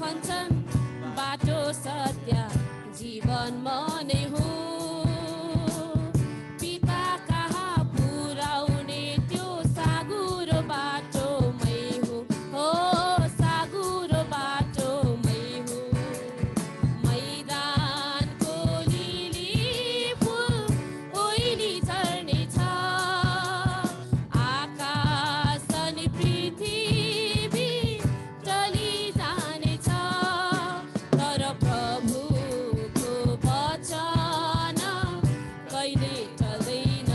भन्छन् बाटो सत्य जीवन म नै हुँ पिता कहाँ पुर्याउने त्यो साँघुरो बाटो मै हुँ हो साँघुरो बाटो मै हुँ मैदानको लिली फुल ओइली झर्नेछ आकाश अनि पृथ्वी टली जानेछ तर प्रभुको वचन कहिले टल्दैन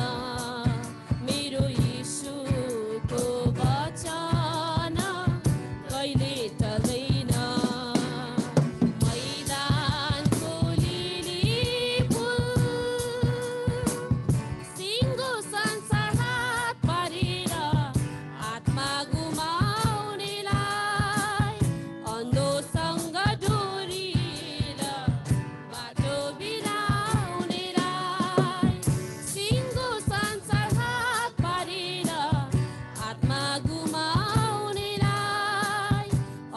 मेरो यीशुको वचन कहिले टल्दैन मैदानको लिली फुल सिङ्गो संसार हात पारेर आत्मा गुमाउनेलाई अन्धोसँग डोरेर बाटो बिराउनेलाई सिङ्गो संसार हात पारेर आत्मा गुमाउनेलाई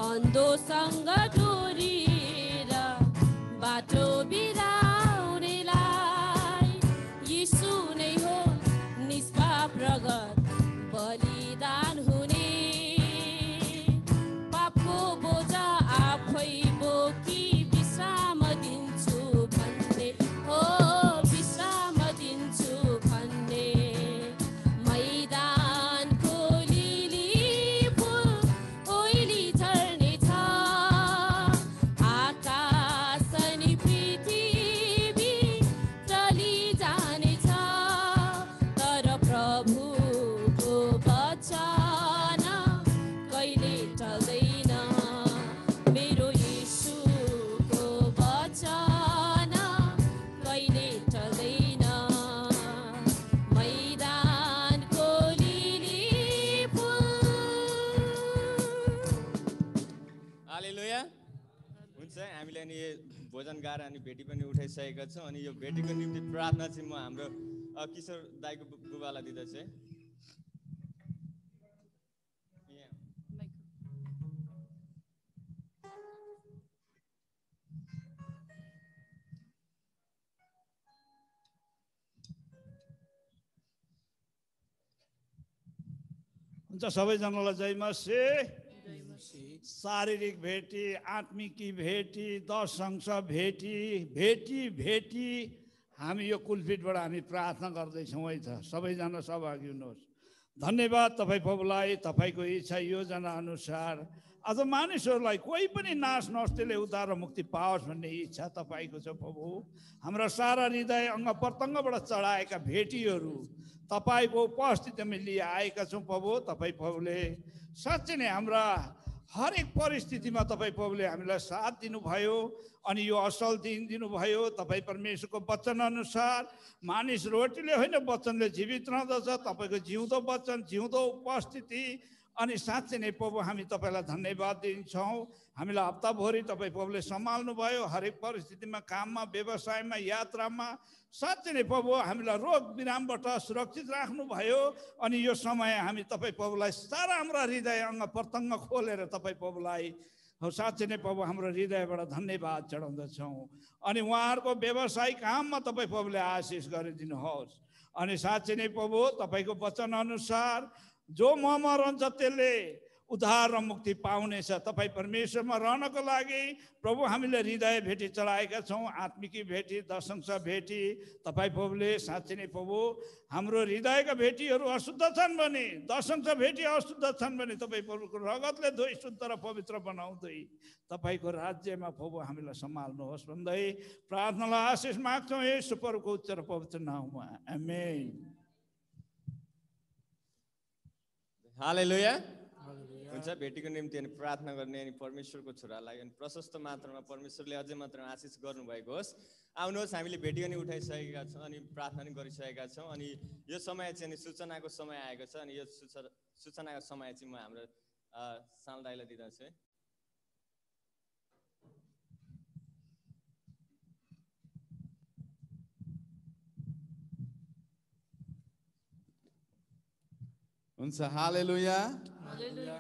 अन्धोसँग डोरेर बाटो बिराउनेलाई यीशु नै हो निष्पाप रगत बलिदान हुने पापको बोझा आफै बोकी विश्राम दिन्छु भन्ने हो विश्राम दिन्छु भन्ने मैदानको लिली फुल ओइली झर्नेछ आकाश अनि पृथ्वी टली जानेछ तर प्रभुको वचन कहिले टल्दैन मेरो यीशुको वचन कहिले टल्दैन मैदानको लिली फुल हालेलुया हुन्छ हामीले अनि यो भोजन गाएर अनि भेटी पनि उठाइसकेका छौँ अनि यो भेटीको निम्ति प्रार्थना चाहिँ म हाम्रो किशोर दाईको बुबालाई दिँदैछु है हुन्छ सबैजनालाई जय मसीह शारीरिक भेटी आत्मिकी भेटी दर्शंश भेटी भेटी भेटी हामी यो कुलफिटबाट हामी प्रार्थना गर्दैछौँ है त सबैजना सहभागी हुनुहोस् धन्यवाद तपाईँ प्रभुलाई तपाईँको इच्छा योजना अनुसार अझ मानिसहरूलाई कोही पनि नाश नहोस् उद्धार र मुक्ति पाओस् भन्ने इच्छा तपाईँको छ प्रभु हाम्रा सारा हृदय अङ्ग प्रत्यङ्गबाट चढाएका भेटीहरू तपाईँको उपस्थितिमा लिएर आएका छौँ प्रभु तपाईँ प्रभुले साँच्चै नै हाम्रा हरेक परिस्थितिमा तपाईँ प्रभुले हामीलाई साथ दिनुभयो अनि यो असल दिन दिनुभयो तपाईँ परमेश्वरको वचन अनुसार मानिस रोटीले होइन वचनले जीवित रहँदछ तपाईँको जिउँदो वचन जिउँदो उपस्थिति अनि साँच्चै नै प्रभु हामी तपाईँलाई धन्यवाद दिन्छौँ हामीलाई हप्ताभरि तपाईँ प्रभुले सम्हाल्नुभयो हरेक परिस्थितिमा काममा व्यवसायमा यात्रामा साँच्चै नै प्रभु हामीलाई रोग बिरामबाट सुरक्षित राख्नुभयो अनि यो समय हामी तपाईँ प्रभुलाई सारा हाम्रा हृदय अङ्ग प्रत्यङ्ग खोलेर तपाईँ प्रभुलाई साँच्चै नै प्रभु हाम्रो हृदयबाट धन्यवाद चढाउँदछौँ अनि उहाँहरूको व्यवसायिक काममा तपाईँ प्रभुले आशिष गरिदिनुहोस् अनि साँच्चै नै प्रभु तपाईँको वचन अनुसार जो ममा रहन्छ त्यसले उद्धार र मुक्ति पाउनेछ तपाईँ परमेश्वरमा रहनको लागि प्रभु हामीले हृदय भेटी चढाएका छौँ आत्मिकी भेटी दर्शंश भेटी तपाईँ प्रभुले साँच्चै नै प्रभु हाम्रो हृदयका भेटीहरू अशुद्ध छन् भने दर्शंश भेटी अशुद्ध छन् भने तपाईँ प्रभुको रगतले धोइ शुद्ध र पवित्र बनाउँदै तपाईँको राज्यमा प्रभु हामीलाई सम्हाल्नुहोस् भन्दै प्रार्थनालाई आशिष माग्छौँ यसो प्रभुको उच्च र पवित्र नाममा आमेन हालेलुया हुन्छ भेटीको निम्ति अनि प्रार्थना गर्ने अनि परमेश्वरको छोरालाई अनि प्रशस्त मात्रामा परमेश्वरले अझै मात्रामा आशिष गर्नुभएको होस् आउनुहोस् हामीले भेटी पनि उठाइसकेका छौँ अनि प्रार्थना पनि गरिसकेका छौँ अनि यो समय चाहिँ अनि सूचनाको समय आएको छ अनि यो सूचनाको समय चाहिँ म हाम्रो साल दाइलाई दिँदैछु है हुन्छ हालेलुया हालेलुया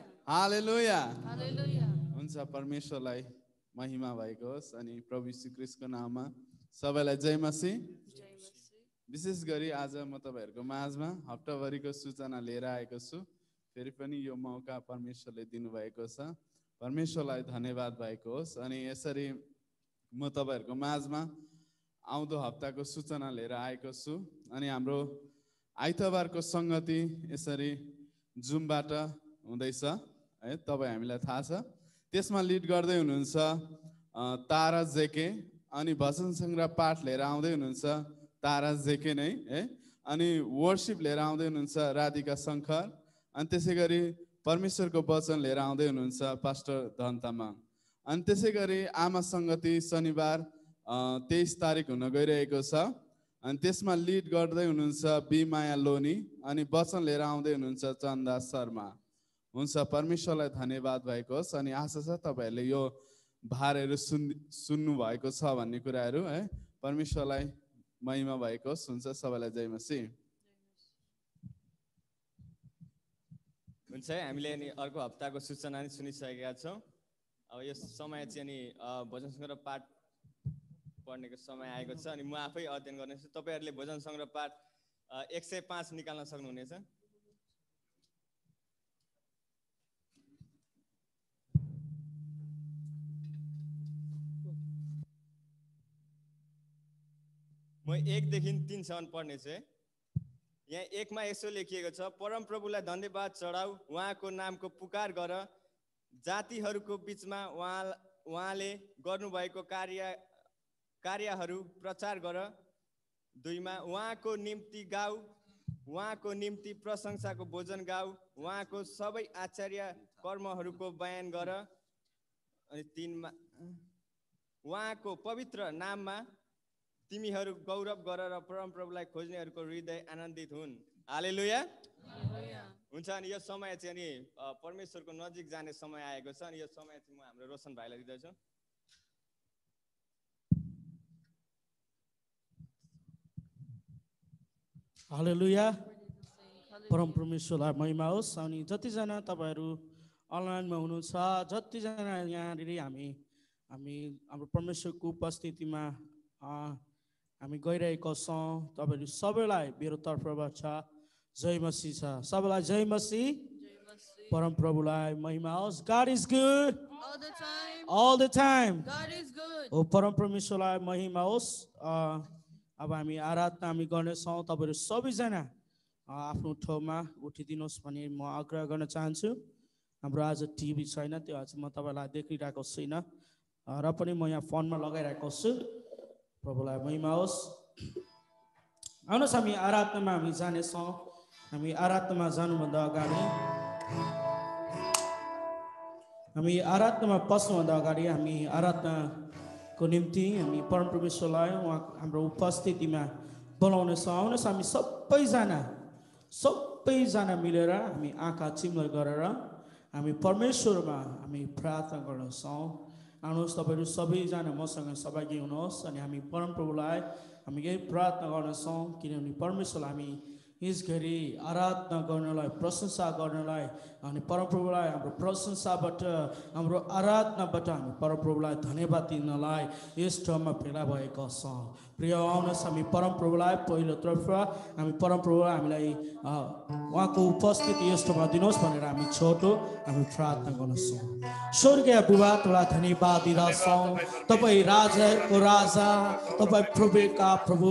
हालेलुया हुन्छ हुन्छ परमेश्वरलाई महिमा भएको होस् अनि प्रभु यीशु ख्रीष्टको नाममा सबैलाई जय मसीह। विशेष गरी आज म तपाईहरुको माझमा हप्ताभरिको सूचना लिएर आएको छु। फेरि पनि यो मौका परमेश्वरले दिनुभएको छ, परमेश्वरलाई धन्यवाद भएको होस्। अनि यसरी म तपाईहरुको माझमा आउँदो हप्ताको सूचना लिएर आएको छु। अनि हाम्रो आइतबारको संगति यसरी जुमबाट हुँदैछ है, तपाईँ हामीलाई थाहा छ। त्यसमा लिड गर्दै हुनुहुन्छ तारा जेके, अनि भजन सङ्ग्रह पाठ लिएर आउँदै हुनुहुन्छ तारा जेके नै है। अनि वर्शिप लिएर आउँदै हुनुहुन्छ राधिका शङ्कर। अनि त्यसै गरी परमेश्वरको वचन लिएर आउँदै हुनुहुन्छ पास्टर धन तामाङ। अनि त्यसै गरी आमा सङ्गति शनिबार 23 तारिक हुन गइरहेको छ। अनि त्यसमा लिड गर्दै हुनुहुन्छ बी माया लोनी, अनि वचन लिएर आउँदै हुनुहुन्छ चन्दा शर्मा। हुन्छ, परमेश्वरलाई धन्यवाद भएको होस्। अनि आशा छ तपाईहरुले यो भारहरू सुन्नु भएको छ भन्ने कुराहरू है। परमेश्वरलाई महिमा भएको होस्। हुन्छ, सबैलाई जय मसीह। हुन्छ, हामीले नि अर्को हप्ताको सूचना नि सुनिसकेका छौँ। अब यो समय चाहिँ नि भजन सङ्ग्रह पाठ पढ्नेको समय आएको छ। अनि म आफै अध्ययन गर्नेछु। तपाईहरुले भजन सङ्ग्रह पाठ 105 निकाल्न सक्नुहुनेछ। म 1 देखि 3 सम्म पढ्नेछु है। यहाँ 1 मा यसो लेखिएको छ, परम प्रभुलाई धन्यवाद चढाऊ, उहाँको नामको पुकार गर, जातिहरूको बीचमा उहाँले गर्नुभएको कार्यहरू प्रचार गर। 2 मा उहाँको निम्ति गाऊ, उहाँको निम्ति प्रशंसाको भोजन गाऊ, उहाँको सबै आचार्य कर्महरूको बयान गर। अनि 3 मा उहाँको पवित्र नाममा तिमीहरू गौरव गर र परमप्रभुलाई खोज्नेहरूको हृदय आनन्दित हुन्। हालेलुया। हुन्छ, अनि यो समय चाहिँ नि परमेश्वरको नजिक जाने समय आएको छ। अनि यो समय चाहिँ म हाम्रो रोशन भाइलाई दिँदैछु। हालेलुया। परम परमेश्वरलाई महिमा होस्। अनि जतिजना तपाईहरू अनलाइनमा हुनुहुन्छ, जतिजना यहाँनिर हामी हाम्रो परमेश्वरको उपस्थितिमा हामी गइरहेको छौँ, तपाईहरू सबैलाई मेरो तर्फबाट जय मसीह छ। सबैलाई जय मसीह। परम प्रभुलाई महिमा होस्। God is good all the time. God is good. ओ परम परमेश्वरलाई महिमा होस्। अब हामी आराधना हामी गर्नेछौँ। तपाईहरू सबैजना आफ्नो ठाउँमा उठिदिनुहोस् भन्ने म आग्रह गर्न चाहन्छु। हाम्रो आज टिभी छैन, त्यो आज म तपाईँलाई देखिरहेको छुइनँ र पनि म यहाँ फोनमा लगाइरहेको छु। प्रभुलाई महिमा होस्। आउनुहोस् हामी आराधनामा हामी जानेछौँ। हामी आराधनामा जानुभन्दा अगाडि हामी आराधनाको निम्ति हामी परम परमेश्वरलाई हाम्रो उपस्थितिमा बोलाउनेछौँ। आउनुहोस् हामी सबैजना मिलेर हामी आँखा चिम्लो गरेर हामी परमेश्वरमा हामी प्रार्थना गर्नेछौँ। आउनुहोस् तपाईँहरू सबैजना मसँग सहभागी हुनुहोस्। अनि हामी परमप्रभुलाई हामी यही प्रार्थना गर्नेछौँ, किनभने परमेश्वरलाई हामी यस घरी आराधना गर्नलाई, प्रशंसा गर्नलाई, अनि परमप्रभुलाई हाम्रो प्रशंसाबाट, हाम्रो आराधनाबाट हामी परमप्रभुलाई धन्यवाद दिनलाई यस ठाउँमा भेला भएका छौँ। प्रिय, आउनुहोस् हामी परमप्रभुलाई पहिलोतर्फ हामी परमप्रभुलाई हामीलाई उहाँको उपस्थिति यस ठाउँमा दिनुहोस् भनेर हामी छोटो हामी प्रार्थना गर्छौँ। स्वर्गीय बुबा, तपाईँलाई धन्यवाद दिँदछौँ। तपाईँ राजाहरूको राजा, तपाईँ प्रभुका प्रभु,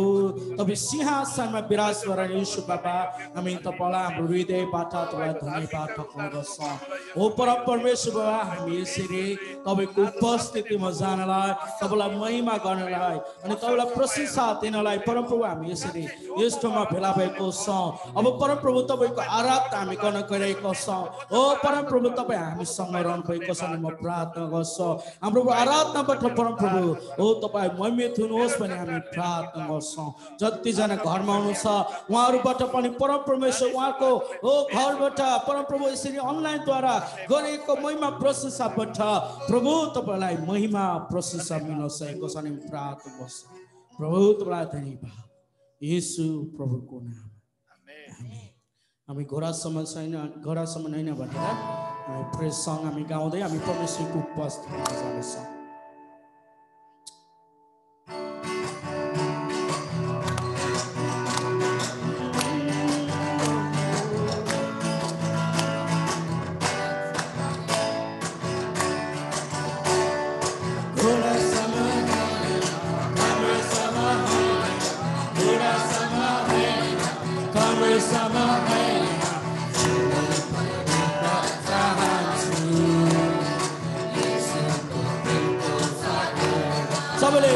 तपाईँ सिंहासनमा विराज गरेर यीशु बाबा, हामी तपाईँलाई हाम्रो हृदयबाट तपाईँलाई धन्यवाद टक्राउँदछौँ। हो परम परमेश्वर बाबा, हामी यसरी तपाईँको उपस्थितिमा जानलाई, तपाईँलाई महिमा गर्नलाई अनि तपाईँलाई प्रशंसा दिनलाई परमप्रभु हामी यसरी यस ठाउँमा भेला भएको छौँ। अब परमप्रभु तपाईँको आराधना हामी गर्न गइरहेको छौँ। हो परमप्रभु, तपाईँ हामीसँग रहनु भएको छ। म प्रार्थना गर्छु हाम्रो आराधनाबाट परमप्रभु हो तपाईँ महिमित हुनुहोस् भने हामी प्रार्थना गर्छौँ। जतिजना घरमा हुनुहुन्छ उहाँहरूबाट पनि परम परमेश्वर उहाँको हो घरबाट परमप्रभु यसरी अनलाइनद्वारा गरेको महिमा प्रशंसाबाट प्रभु तपाईँलाई महिमा प्रशंसा मिल्न सकेको छ अनि प्रार्थना गर्छौँ। प्रभु तपाईँलाई धन्यवाद येशू प्रभुको नाम। हामी घोडासम्म छैन भनेर हामी प्रेज सङ हामी गाउँदै हामी परमेश्वरको उपस्थितिमा जानेछौँ। सबैले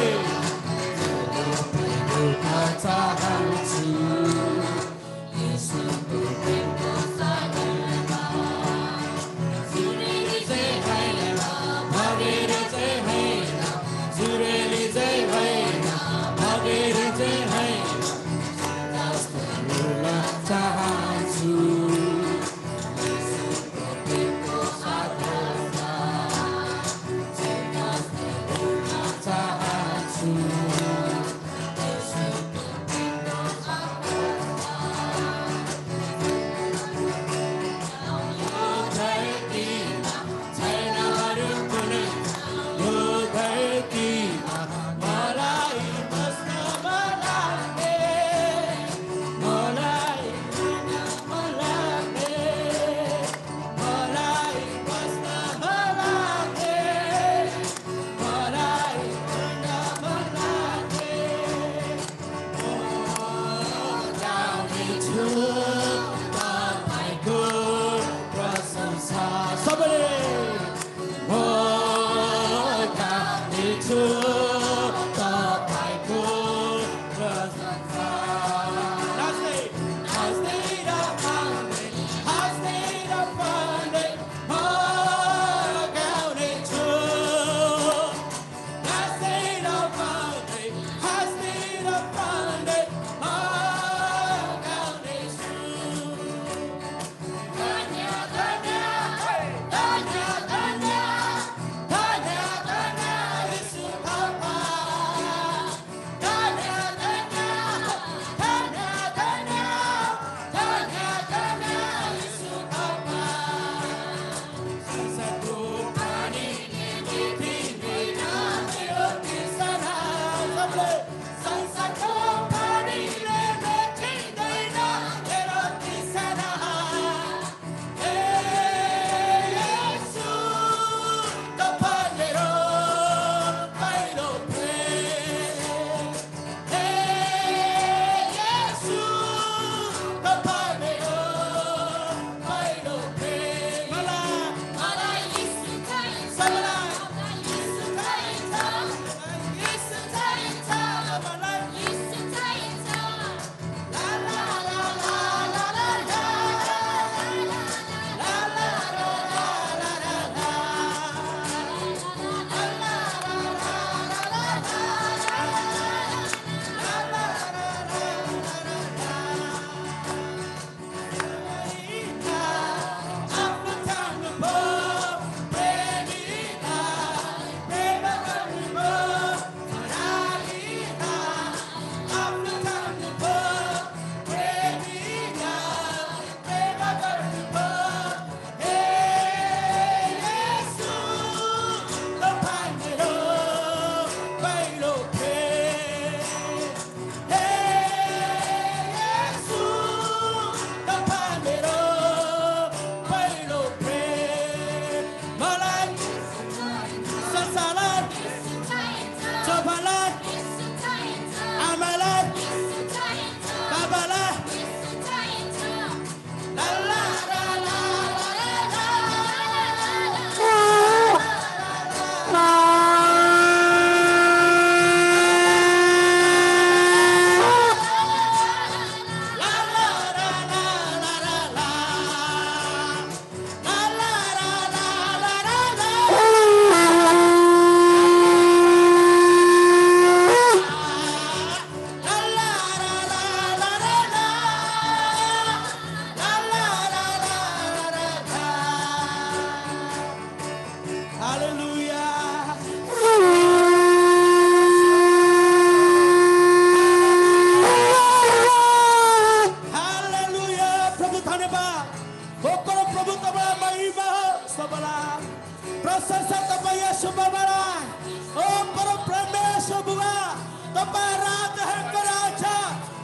तपाईँ राजाहरूको राजा,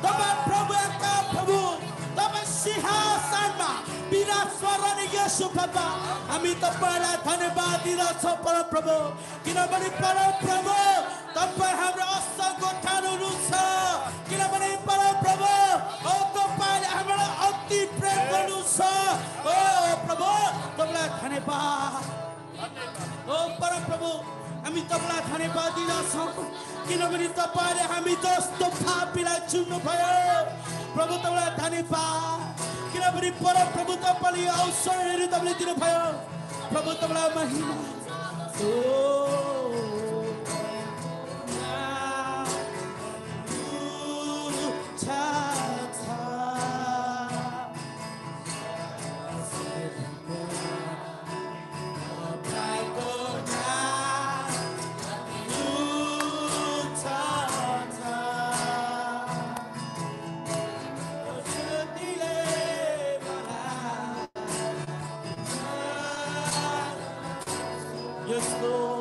तपाईँ प्रभुहरूका प्रभु, तपाईँ सिंहासनमा विराजमान येशू बाबा, हामी तपाईँलाई धन्यवाद दिँदछौँ परमप्रभु, किनभने परमप्रभु तपाईँ हाम्रो असल गोठानु हुनुहुन्छ, किनभने परमप्रभु ओ तपाईँले हामीलाई अति प्रेम गर्नुहुन्छ। ओ प्रभु तपाईँलाई धन्यवाद। ओ परमप्रभु हामी तपाईँलाई धन्यवाद दिँदछौँ, किनभने तपाईँले हामी जस्तो पापीलाई चुन्नुभयो। प्रभु तपाईँलाई धन्यवाद, किनभने परमप्रभु तपाईँले अवसरहरू तपाईँले दिनुभयो। प्रभु तपाईँलाई महिमा। Yes, Lord.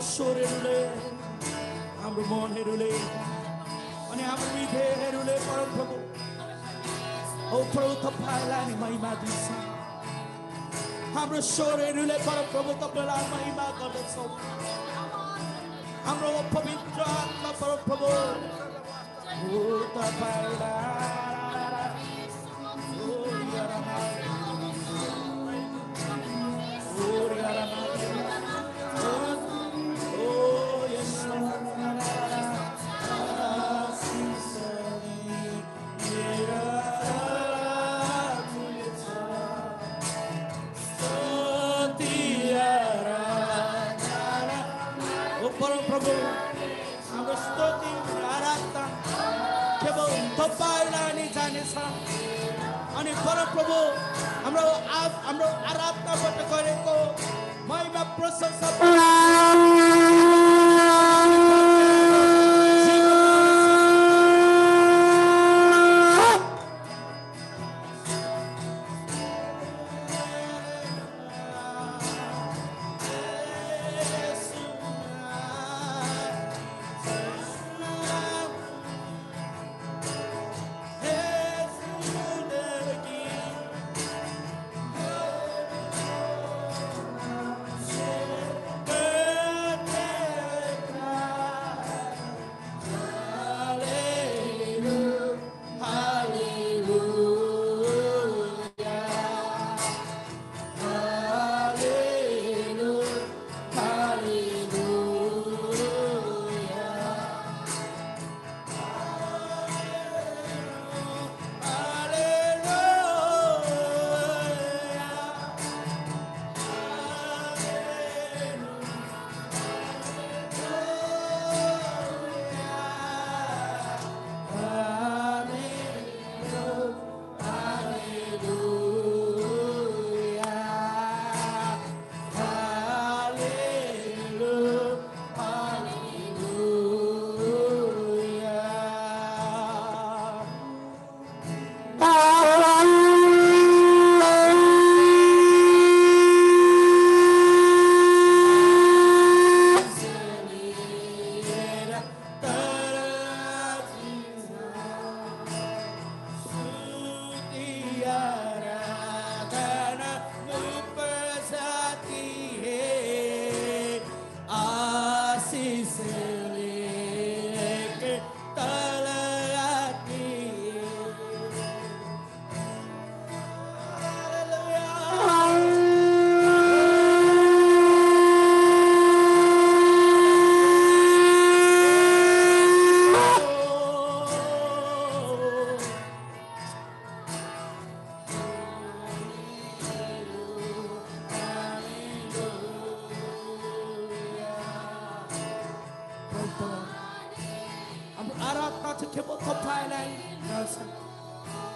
स्वरहरूले हाम्रो मनहरूले अनि हाम्रो हृदयहरूले परमप्रभु ओ प्रभु तपाईलाई हामी महिमा दिन्छौँ। हाम्रो स्वरहरूले परमप्रभु तपाईलाई महिमा गर्दछौँ। हाम्रो पवित्र आत्मा परमप्रभु ओ तपाईलाई प्रभु हाम्रो स्तुति आराधना केवल तपाईलाई नै जानेछ अनि परमप्रभु हाम्रो आराधनाबाट गरेको महिमा प्रशंसा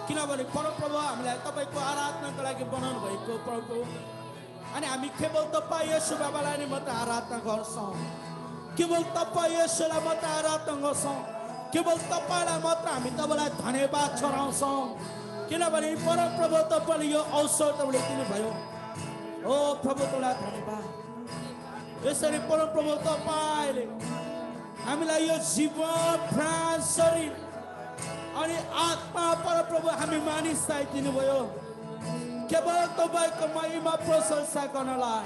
किनभने परमप्रभु हामीलाई तपाईको आराधनाको लागि बनाउनु भएको प्रभु अनि हामी केवल तपाईँ येशू बाबालाई नै मात्र आराधना गर्छौं केवल तपाईँ येशूलाई मात्र आराधना गर्छौं केवल तपाईलाई मात्र हामी तपाईलाई धन्यवाद चढाउँछौं किनभने परमप्रभु तपाईले यो अवसर तपाईले दिनुभयो ओ प्रभु तपाईलाई धन्यवाद यसरी परमप्रभु तपाईले हामीलाई यो जीवन प्राण शरीर अनि आत्मा परमप्रभु हामी मानिसलाई दिनुभयो केवल तपाईको महिमा प्रशंसा गर्नलाई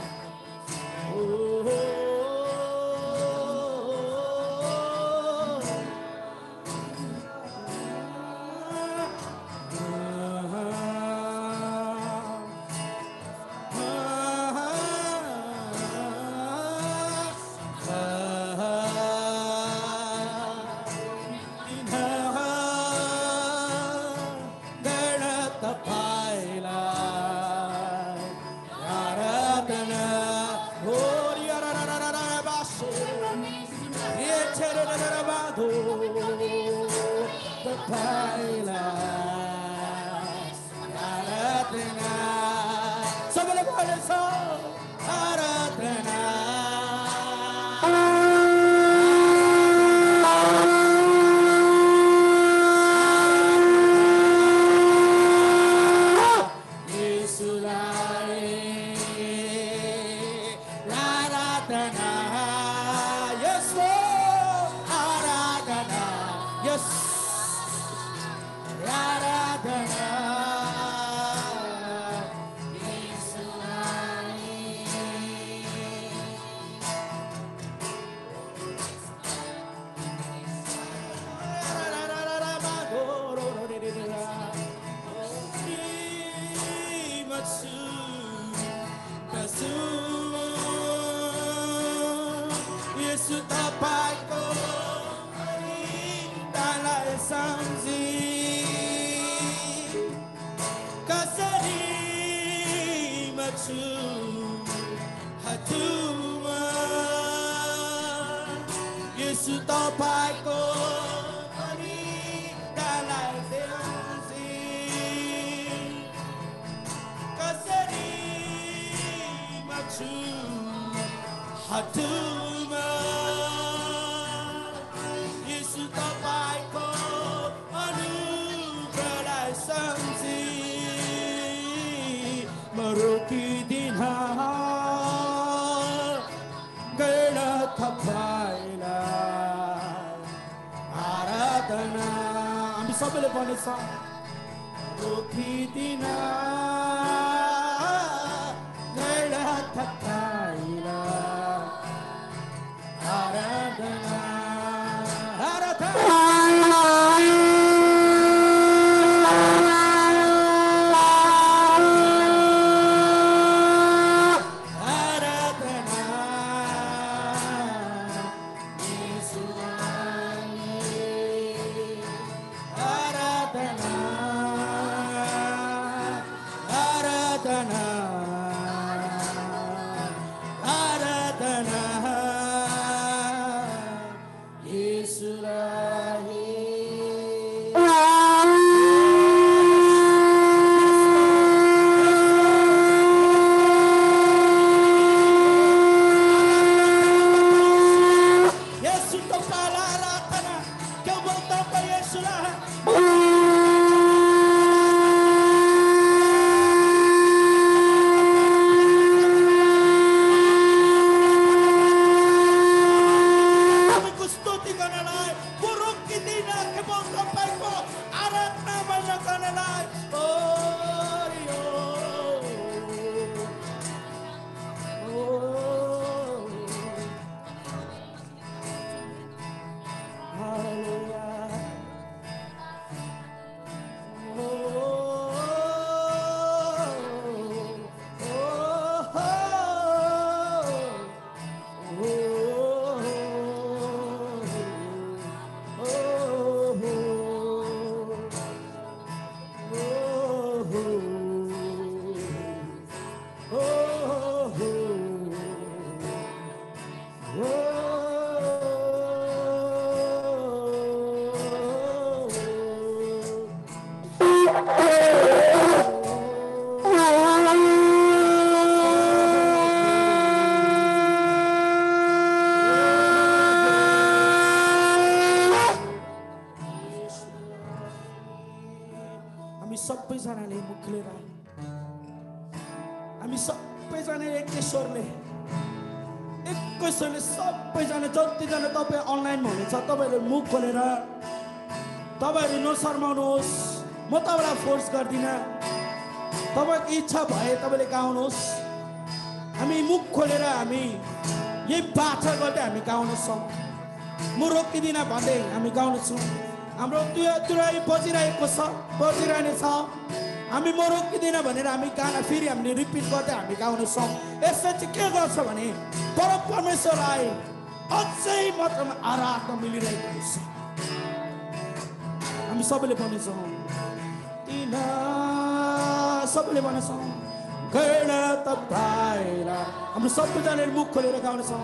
सबैले भनेछ रोकिदिना गैडा थकाइला आराधना सबैजनाले मुख खोलेर हामी सबैजना एकै स्वरले सबैजना जतिजना तपाईँ अनलाइनमा हुनुहुन्छ तपाईँहरूले मुख खोलेर तपाईँहरू नशर्माउनुहोस्। म तपाईँलाई फोर्स गर्दिनँ। तपाईँको इच्छा भए तपाईँले गाउनुहोस्। हामी मुख खोलेर हामी यही बाछा गर्दै हामी गाउनेछौँ। म रोकिदिनँ भन्दै हामी गाउनेछौँ। हाम्रो तुरै बजिरहेको छ, बजिरहने छ। हामी म रोकिदिनँ भनेर हामी गाना फेरि हामीले रिपिट गर्दै हामी गाउनेछौँ। यसले चाहिँ के गर्छ भने परमेश्वरलाई अझै मात्रामा आराधना मिलिरहेको छ। हामी सबैले भनेछौँ, सबैले भनेछौँ गएर तपाईँलाई। हाम्रो सबैजनाले मुख खोलेर गाउनेछौँ।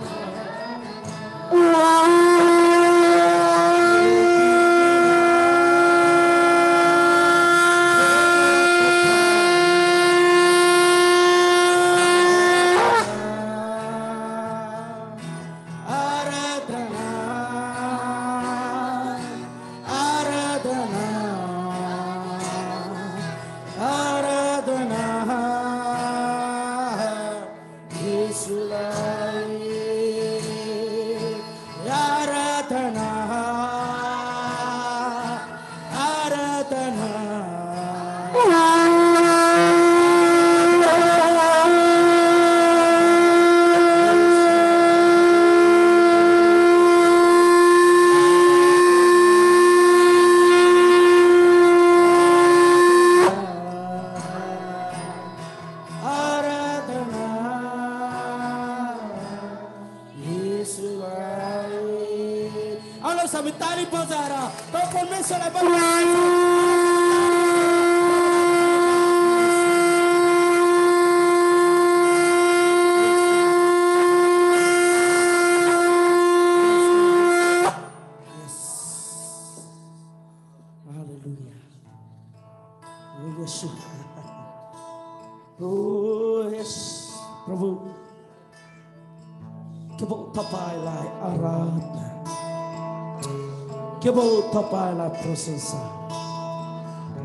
केवल तपाईलाई प्रशंसा,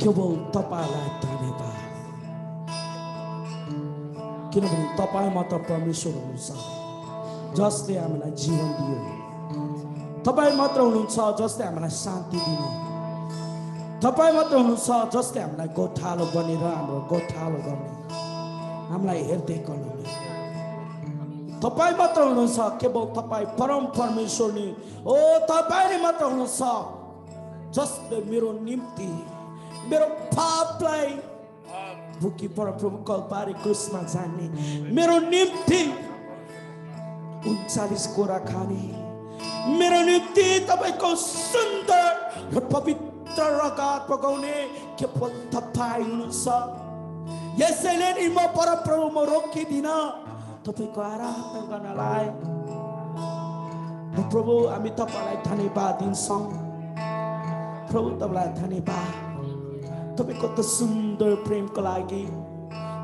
केवल तपाईलाई धन्यवाद। किनभने तपाईँ मात्र परमेश्वर हुनुहुन्छ जसले हामीलाई जीवन दियो। तपाईँ मात्र हुनुहुन्छ जसले हामीलाई शान्ति दिने। तपाईँ मात्र हुनुहुन्छ जसले हामीलाई गोठालो बनेर हाम्रो गोठालो गर्ने, हामीलाई हेर्दै गर्नुहुने। तपाईँ मात्र हुनुहुन्छ, केवल तपाईँ परम परमेश्वर नि हो। तपाईँले मात्र हुनुहुन्छ जसले मेरो निम्ति मेरो पापलाई भुकी परप्रभु कल्पारी क्रुसमा जाने, मेरो निम्ति 39 कोरा खाने, मेरो निम्ति तपाईँको सुन्दर र पवित्र रगत पकाउने केवल तपाईँ हुनुहुन्छ। यसैले नि म परप्रभु म रोकिदिनँ तपाईको आराधना गर्नलाई। प्रभु हामी तपाईलाई धन्यवाद दिन्छौँ। प्रभु तपाईलाई धन्यवाद तपाईको त सुन्दर प्रेमको लागि।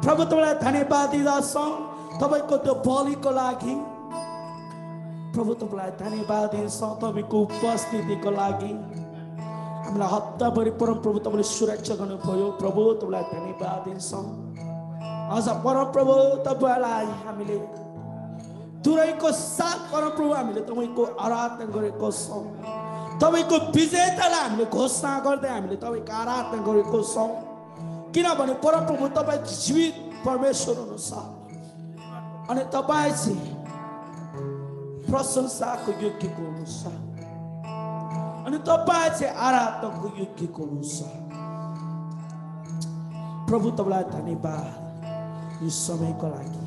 प्रभु तपाईलाई धन्यवाद दिन्छौँ तपाईको त्यो बलिको लागि। प्रभु तपाईलाई धन्यवाद दिन्छौँ तपाईको उपस्थितिको लागि। हामीलाई हप्ताभरि परम प्रभु तपाईले सुरक्षा गर्नुभयो। प्रभु तपाईलाई धन्यवाद दिन्छौँ। अझ परमप्रभु तपाईलाई हामीले तुरैको साथ परमप्रभु हामीले तपाईको आराधना गरेको छौँ। तपाईको विजेतालाई हामीले घोषणा गर्दै हामीले तपाईको आराधना गरेको छौँ। किनभने परमप्रभु तपाईँ जीवित परमेश्वर हुनुहुन्छ अनि तपाईँ चाहिँ प्रशंसाको योग्यको हुनुहुन्छ अनि तपाईँ चाहिँ आराधनाको योग्यको हुनुहुन्छ। प्रभु तपाईलाई धन्यवाद यो समयको लागि।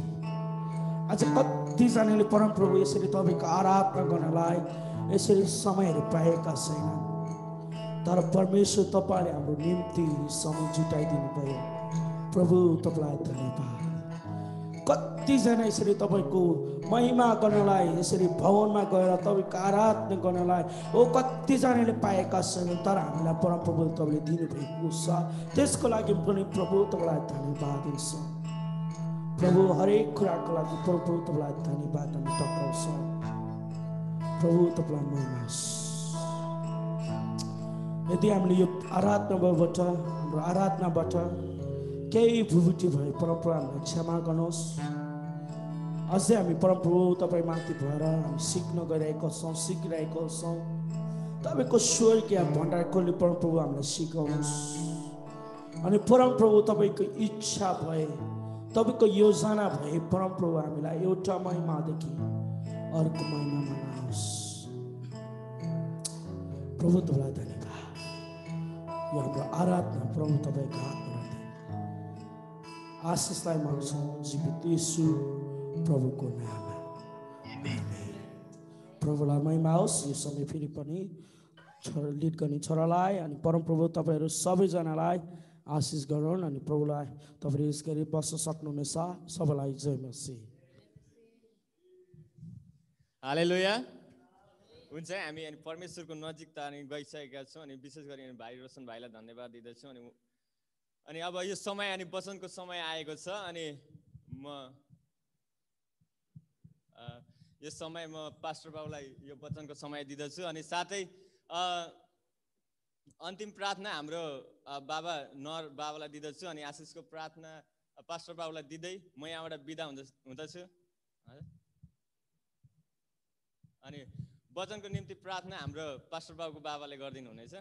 आज कतिजनाले परमप्रभु यसरी तपाईँको आराधना गर्नलाई यसरी समयहरू पाएका छैनन्, तर परमेश्वर तपाईँले हाम्रो निम्ति समय जुटाइदिनु भयो। प्रभु तपाईँलाई धन्यवाद। कतिजना यसरी तपाईँको महिमा गर्नलाई यसरी भवनमा गएर तपाईँको आराधना गर्नलाई कतिजनाले पाएका छैनन्, तर हामीलाई परमप्रभु तपाईँले दिनुभएको छ। त्यसको लागि पनि प्रभु तपाईँलाई धन्यवाद दिन्छौँ। प्रभु हरेक कुराको लागि प्रभु तपाईँलाई धन्यवाद हामी टक्राउँछौँ। प्रभु तपाईँलाई महिमा होस्। यदि हामीले यो आराधनाबाट हाम्रो आराधनाबाट केही भुलभुटी भए परमप्रभु हामीलाई क्षमा गर्नुहोस्। अझै हामी परमप्रभु तपाईँ माथि भएर हामी सिक्न गइरहेका छौँ, सिकिरहेका छौँ। तपाईँको स्वर्गीय भण्डारकोले परमप्रभु हामीलाई सिकाउनुहोस्। अनि परमप्रभु तपाईँको इच्छा भए, तपाईँको योजना भए परमप्रभु हामीलाई एउटा महिमादेखि अर्को महिनामा लानुहोस्। प्रभु तपाईँलाई धन्यवाद। यो हाम्रो आराधना प्रभु तपाईँको हातमा राख्दै आशिषलाई माग्छौँ जीवित येशू प्रभुको नाममा। आमेन। प्रभुलाई महिमा होस्। यो समय फेरि पनि लिड गर्ने छोरालाई अनि परमप्रभु तपाईँहरू सबैजनालाई आशिष गरून्। अनि प्रभुलाई तपाईँले यस गरी बस्न सक्नुहुनेछ। सबैलाई जय मसीह। हालेलुया। हुन्छ, हामी अनि परमेश्वरको नजिकता अनि गइसकेका छौँ। अनि विशेष गरी भाइ रोशन भाइलाई धन्यवाद दिँदछु। अनि अब यो समय अनि वचनको समय आएको छ। अनि यो समय म पास्टर बाबुलाई यो वचनको समय दिँदछु। अनि साथै अन्तिम प्रार्थना हाम्रो बाबा नर बाबालाई दिँदछु। अनि आशिषको प्रार्थना पास्टर बाबुलाई दिँदै म यहाँबाट बिदा हुँदछु। अनि वचनको निम्ति प्रार्थना हाम्रो पास्टर बाबुको बाबाले गरिदिनु हुनेछ।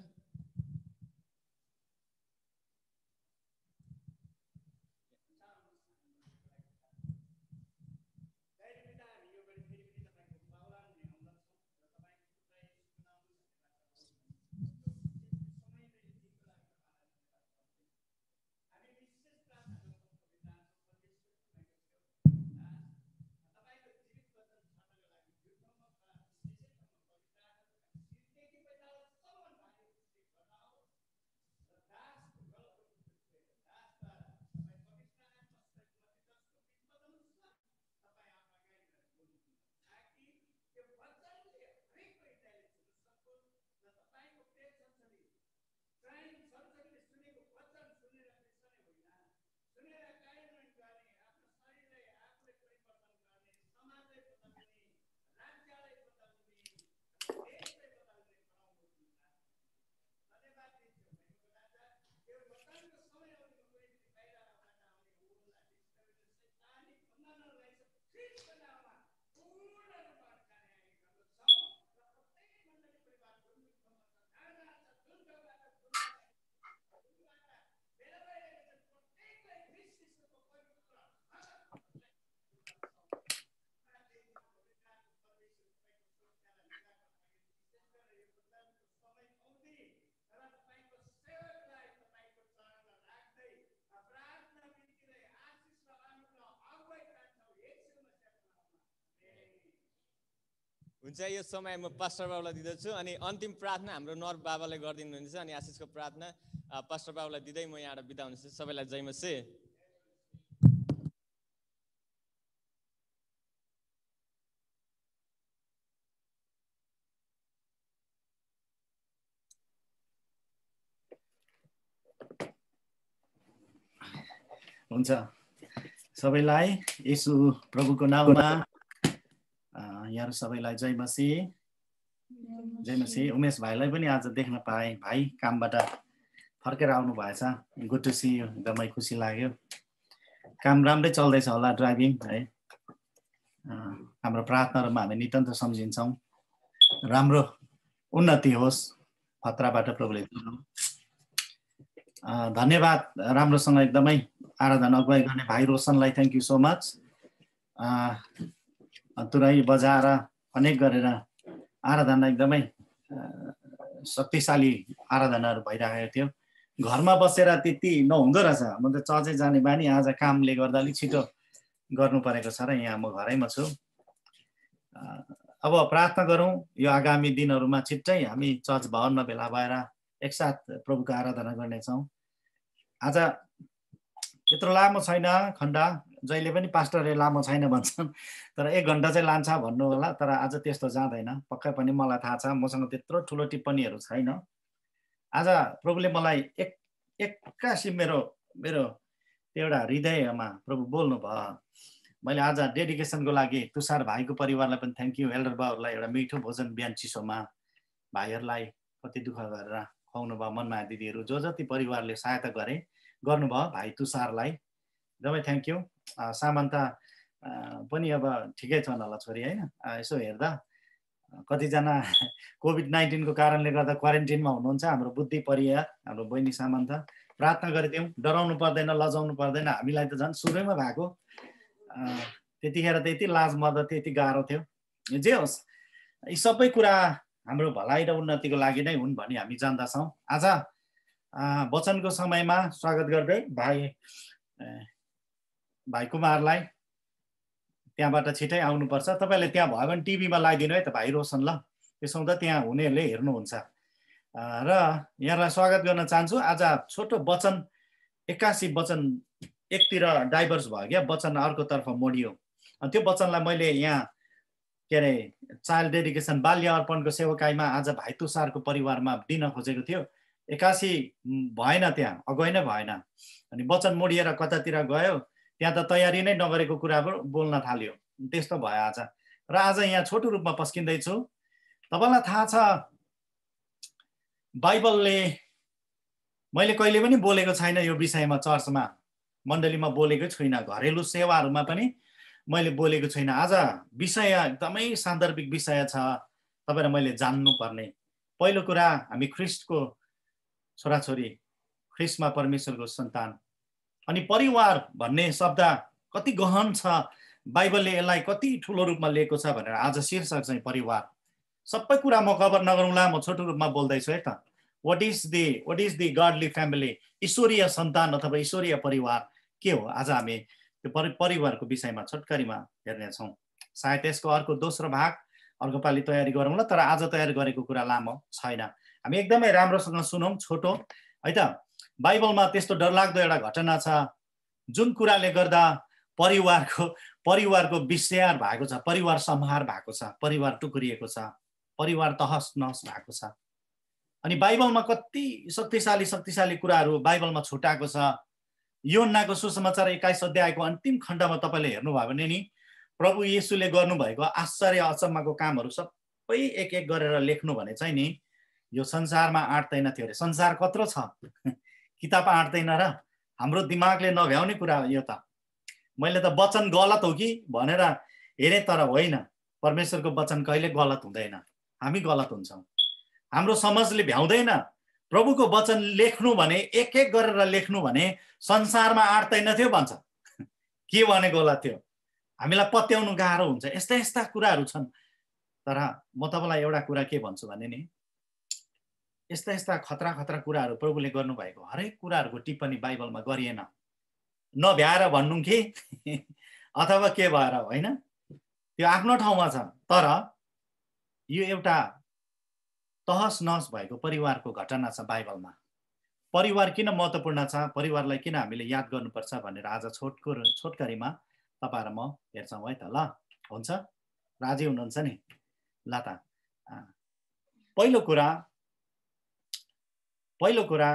हुन्छ, यो समय म पास्टर बाबुलाई दिँदछु। अनि अन्तिम प्रार्थना हाम्रो नर बाबाले गरिदिनु हुनेछ। अनि आशिषको प्रार्थना पास्टर बाबुलाई दिँदै म यहाँबाट बिदा हुनेछु। सबैलाई जय मसीह। हुन्छ, सबैलाई येशू प्रभुको नाममा यहाँहरू सबैलाई जय मसीह। जय मसीह। उमेश भाइलाई पनि आज देख्न पाएँ। भाइ कामबाट फर्केर आउनु भएछ। Good to see you. एकदमै खुसी लाग्यो। काम राम्रै चल्दैछ होला ड्राइभिङ है। हाम्रो प्रार्थनाहरूमा हामी नितान्त सम्झिन्छौँ। राम्रो उन्नति होस्, खतराबाट प्रभुले धन्यवाद। राम्रोसँग एकदमै आराधना अगुवाई गर्ने भाइ रोशनलाई थ्याङ्क यू सो मच। तुरै बजाएर अनेक गरेर आराधना एकदमै शक्तिशाली आराधनाहरू भइरहेको थियो। घरमा बसेर त्यति नहुँदो रहेछ। म त चर्चै जाने बानी, आज कामले गर्दा अलिक छिटो गर्नु परेको छ र यहाँ म घरैमा छु। अब प्रार्थना गरौँ। यो आगामी दिनहरूमा छिट्टै हामी चर्च भवनमा भेला भएर एकसाथ प्रभुको आराधना गर्नेछौँ। आज त्यत्रो लामो छैन खण्ड। जहिले पनि पास्टरले लामो छैन भन्छन्, तर 1 घन्टा चाहिँ लान्छ भन्नु होला। तर आज त्यस्तो जाँदैन। पक्कै पनि मलाई थाहा छ, मसँग त्यत्रो ठुलो टिप्पणीहरू छैन। आज प्रभुले मलाई एक्कासी मेरो एउटा हृदयमा प्रभु बोल्नु भयो। मैले आज डेडिकेसनको लागि तुषार भाइको परिवारलाई पनि थ्याङ्क यू। एल्डर बाबुहरूलाई एउटा मिठो भोजन बिहान चिसोमा भाइहरूलाई कति दुःख गरेर खुवाउनु भयो मनमाया दिदीहरू जो जति परिवारले सहायता गर्नुभयो भाइ तुषारलाई एकदमै थ्याङ्क यू। सामन्ता पनि अब ठिकै छन् होला छोरी होइन, यसो हेर्दा कतिजना कोभिड-19 को कारणले गर्दा क्वारेन्टिनमा हुनुहुन्छ। हाम्रो बुद्धि परियार हाम्रो बहिनी सामन्ता प्रार्थना गरिदिउँ, डराउनु पर्दैन, लजाउनु पर्दैन। हामीलाई त झन् सुरुमा भएको त्यतिखेर त यति लाज मर्दा त्यति गाह्रो थियो। जे होस् यी सबै कुरा हाम्रो भलाइ र उन्नतिको लागि नै हुन् भनी हामी जान्दछौँ। आज वचनको समयमा स्वागत गर्दै भाइ कुमारलाई त्यहाँबाट छिटै आउनुपर्छ। तपाईँले त्यहाँ भयो भने टिभीमा लगाइदिनु है त भाइ रोशन, ल त्यसो हुँदा त्यहाँ हुनेहरूले हेर्नुहुन्छ। र यहाँलाई स्वागत गर्न चाहन्छु। आज छोटो वचन 81 वचन एकतिर डाइभर्स भयो क्या, वचन अर्कोतर्फ मोडियो। अनि त्यो वचनलाई मैले यहाँ के अरे चाइल्ड डेडिकेसन बाल्य अर्पणको सेवकाईमा आज भाइ तुषारको परिवारमा दिन खोजेको थियो। 81 भएन, त्यहाँ अगुवाई नै भएन। अनि वचन मोडिएर कतातिर गयो, त्यहाँ त तयारी नै नगरेको कुरा बोल्न थाल्यो। त्यस्तो भयो आज। र आज यहाँ छोटो रूपमा पस्किँदैछु। तपाईँलाई थाहा छ बाइबलले, मैले कहिले पनि बोलेको छैन यो विषयमा, चर्चमा मण्डलीमा बोलेकै छुइनँ, घरेलु सेवाहरूमा पनि मैले बोलेको छैन। आज विषय एकदमै सान्दर्भिक विषय छ, तपाईँ र मैले जान्नुपर्ने। पहिलो कुरा, हामी ख्रिस्टको छोराछोरी, ख्रिस्टमा परमेश्वरको सन्तान। अनि परिवार भन्ने शब्द कति गहन छ, बाइबलले यसलाई कति ठुलो रूपमा लिएको छ भनेर आज शीर्षक चाहिँ परिवार। सबै कुरा म कभर नगरौँला, म छोटो रूपमा बोल्दैछु है त। What is the godly family, ईश्वरीय सन्तान अथवा ईश्वरीय परिवार के हो? आज हामी त्यो परिवारको विषयमा छोटकरीमा हेर्नेछौँ। सायद यसको अर्को दोस्रो भाग अर्को पालि तयारी गरौँला, तर आज तयारी गरेको कुरा लामो छैन। हामी एकदमै राम्रोसँग सुनौँ, छोटो है त। बाइबलमा त्यस्तो डरलाग्दो एउटा घटना छ जुन कुराले गर्दा परिवारको विस्यार भएको छ, परिवार संहार भएको छ, परिवार टुक्रिएको छ, परिवार तहस नहस भएको छ। अनि बाइबलमा कति शक्तिशाली कुराहरू बाइबलमा छुटाएको छ। योहन्नाको सुसमाचार 21 अध्यायको अन्तिम खण्डमा तपाईँले हेर्नुभयो भने नि प्रभु येशूले गर्नुभएको आश्चर्य अचम्मको कामहरू सबै एक एक गरेर लेख्नु भने चाहिँ नि यो संसारमा आँट्दैन थियो अरे। संसार कत्रो छ, किताब आँट्दैन र हाम्रो दिमागले नभ्याउने कुरा हो यो त। मैले त वचन गलत हो कि भनेर हेरेँ, तर होइन, परमेश्वरको वचन कहिले गलत हुँदैन, हामी गलत हुन्छौँ। हाम्रो समझले भ्याउँदैन। प्रभुको वचन लेख्नु भने एक एक गरेर लेख्नु भने संसारमा आँट्दैन थियो भन्छ। के भनेको होला त्यो हामीलाई पत्याउनु गाह्रो हुन्छ। यस्ता कुराहरू छन्। तर म तपाईँलाई एउटा कुरा के भन्छु भने नि, यस्ता खतरा कुराहरू प्रभुले गर्नुभएको हरेक कुराहरूको टिप्पणी बाइबलमा गरिएन। नभ्याएर भन्नु कि अथवा के भएर होइन, त्यो आफ्नो ठाउँमा छ। तर यो एउटा तहस नहस भएको परिवारको घटना छ बाइबलमा। परिवार किन महत्त्वपूर्ण छ, परिवारलाई किन हामीले याद गर्नुपर्छ भनेर आज छोटकरीमा तपाईँ र म हेर्छौँ है त। ल हुन्छ, राजी हुनुहुन्छ नि? ल त पहिलो कुरा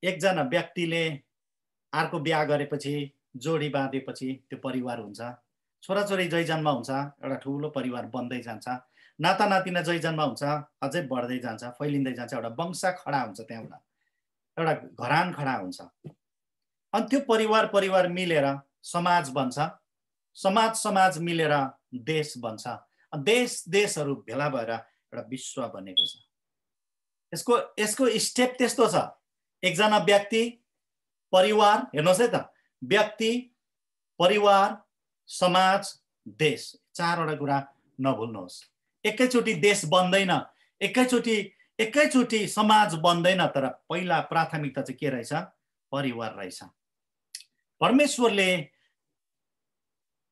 एकजना व्यक्तिले अर्को बिहा गरेपछि, जोडी बाँधेपछि त्यो परिवार हुन्छ। छोराछोरी जय जन्म हुन्छ, एउटा ठुलो परिवार बन्दै जान्छ। नातानातिना जय जन्म हुन्छ, अझै बढ्दै जान्छ, फैलिँदै जान्छ। एउटा वंश खडा हुन्छ, त्यहाँबाट एउटा घरान खडा हुन्छ। अनि त्यो परिवार मिलेर समाज बन्छ, समाज मिलेर देश बन्छ। देशहरू भेला भएर एउटा विश्व बनेको छ। यसको स्टेप त्यस्तो छ। एकजना व्यक्ति, परिवार, हेर्नुहोस् है त, व्यक्ति, परिवार, समाज, देश, चारवटा कुरा नभुल्नुहोस्। एकैचोटि देश बन्दैन, एकैचोटि समाज बन्दैन। तर पहिला प्राथमिकता चाहिँ के रहेछ? परिवार रहेछ। परमेश्वरले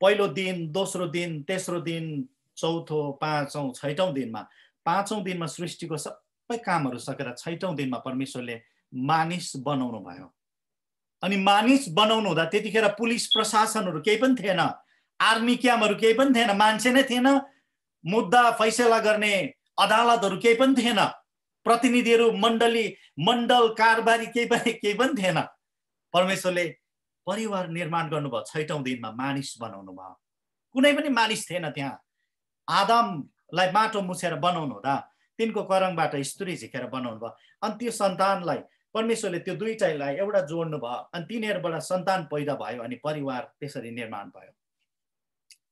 पहिलो दिन, दोस्रो दिन, तेस्रो दिन, चौथो, पाँचौं, छैटौं दिनमा, पाँचौं दिनमा सृष्टिको सबै कामहरू सकेर छैटौं दिनमा परमेश्वरले मानिस बनाउनु भयो। अनि मानिस बनाउनु हुँदा त्यतिखेर पुलिस प्रशासनहरू केही पनि थिएन, आर्मी क्याम्पहरू केही पनि थिएन, मान्छे नै थिएन, मुद्दा फैसला गर्ने अदालतहरू केही पनि थिएन, प्रतिनिधिहरू, मण्डल कारबारी केही पनि थिएन। परमेश्वरले परिवार निर्माण गर्नुभयो, छैटौं दिनमा मानिस बनाउनु भयो। कुनै पनि मानिस थिएन त्यहाँ। आदमलाई माटो मुछेर बनाउनु हुँदा तिनको करङबाट स्तुरी झिकेर बनाउनु भयो। अनि त्यो सन्तानलाई परमेश्वरले त्यो दुईटैलाई एउटा जोड्नु भयो अनि तिनीहरूबाट सन्तान पैदा भयो अनि परिवार त्यसरी निर्माण भयो।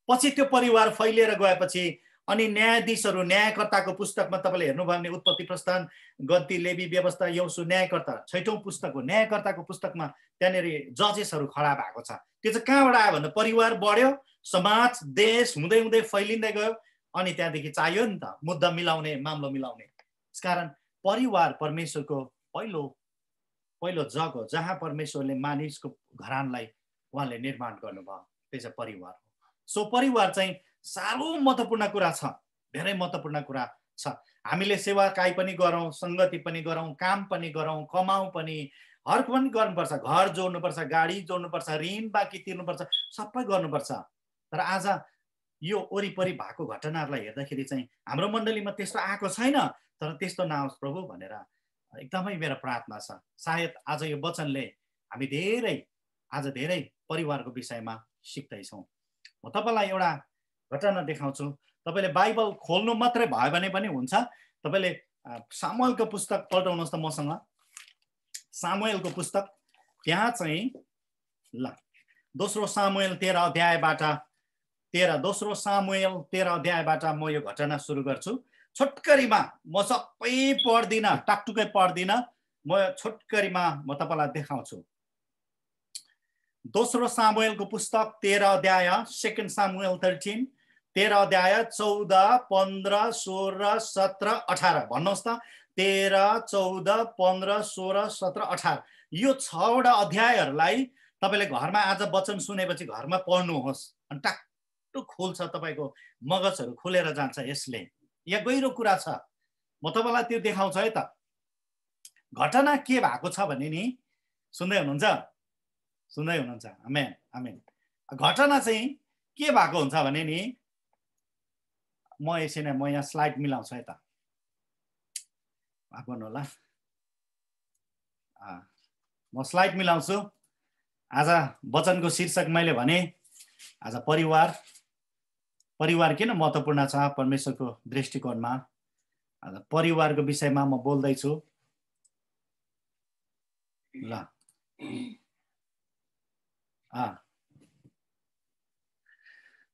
पछि त्यो परिवार फैलिएर गएपछि अनि न्यायाधीशहरू न्यायकर्ताको पुस्तकमा तपाईँले हेर्नुभयो भने उत्पत्ति प्रस्थान गन्ती लेवी व्यवस्था यहोशू न्यायकर्ता 6औं पुस्तक हो। न्यायकर्ताको पुस्तकमा त्यहाँनिर जजेसहरू खडा भएको छ। त्यो चाहिँ कहाँबाट आयो भन्दा परिवार बढ्यो, समाज देश हुँदै हुँदै फैलिँदै गयो अनि त्यहाँदेखि चाहियो नि त मुद्दा मिलाउने, मामला मिलाउने। त्यसकारण परिवार परमेश्वरको पहिलो जग हो जहाँ परमेश्वरले मानिसको घरानलाई उहाँले निर्माण गर्नुभयो। त्यो चाहिँ परिवार हो। सो परिवार चाहिँ साह्रो महत्त्वपूर्ण कुरा छ, धेरै महत्त्वपूर्ण कुरा छ। हामीले सेवाकाई पनि गरौँ, सङ्गति पनि गरौँ, काम पनि गरौँ, कमाउँ पनि, हर पनि गर्नुपर्छ, घर जोड्नुपर्छ, गाडी जोड्नुपर्छ, ऋण बाँकी तिर्नुपर्छ, सबै गर्नुपर्छ। तर आज यो वरिपरि भएको घटनाहरूलाई हेर्दाखेरि चाहिँ हाम्रो मण्डलीमा त्यस्तो आएको छैन। तर त्यस्तो नहोस् प्रभु भनेर एकदमै मेरो प्रार्थना छ। सायद आज यो वचनले हामी आज धेरै परिवारको विषयमा सिक्दैछौँ। म तपाईँलाई एउटा घटना देखाउँछु। तपाईँले बाइबल खोल्नु मात्रै भयो भने पनि हुन्छ। तपाईँले सामुएलको पुस्तक पल्टाउनुहोस् त मसँग। सामुएलको पुस्तक त्यहाँ चाहिँ ल दोस्रो सामुएल 13 अध्यायबाट म यो घटना सुरु गर्छु। छोटकरीमा म सबै पढ्दिनँ, टाकटुकै पढ्दिनँ, म छोटकरीमा म तपाईँलाई देखाउँछु। दोस्रो सामुएलको पुस्तक 13 अध्याय, 2 सामुएल 13 अध्याय 14, 15, 16, 17, 18 भन्नुहोस् त। 13, 14, 15, 16, 17, 18 यो 6वटा अध्यायहरूलाई तपाईँले घरमा आज वचन सुनेपछि घरमा पढ्नुहोस्। अनि टाक्टु खोल्छ, तपाईँको मगजहरू खुलेर जान्छ यसले। यहाँ गहिरो कुरा छ, म तपाईँलाई त्यो देखाउँछु है त। घटना के भएको छ भने नि, सुन्दै हुनुहुन्छ? आमेन आमेन। घटना चाहिँ के भएको हुन्छ भने नि, म यहाँ स्लाइड मिलाउँछु है त, माफ गर्नु होला। म स्लाइड मिलाउँछु। आज वचनको शीर्षक मैले भने आज परिवार किन महत्त्वपूर्ण छ परमेश्वरको दृष्टिकोणमा। आज परिवारको विषयमा म बोल्दैछु। ल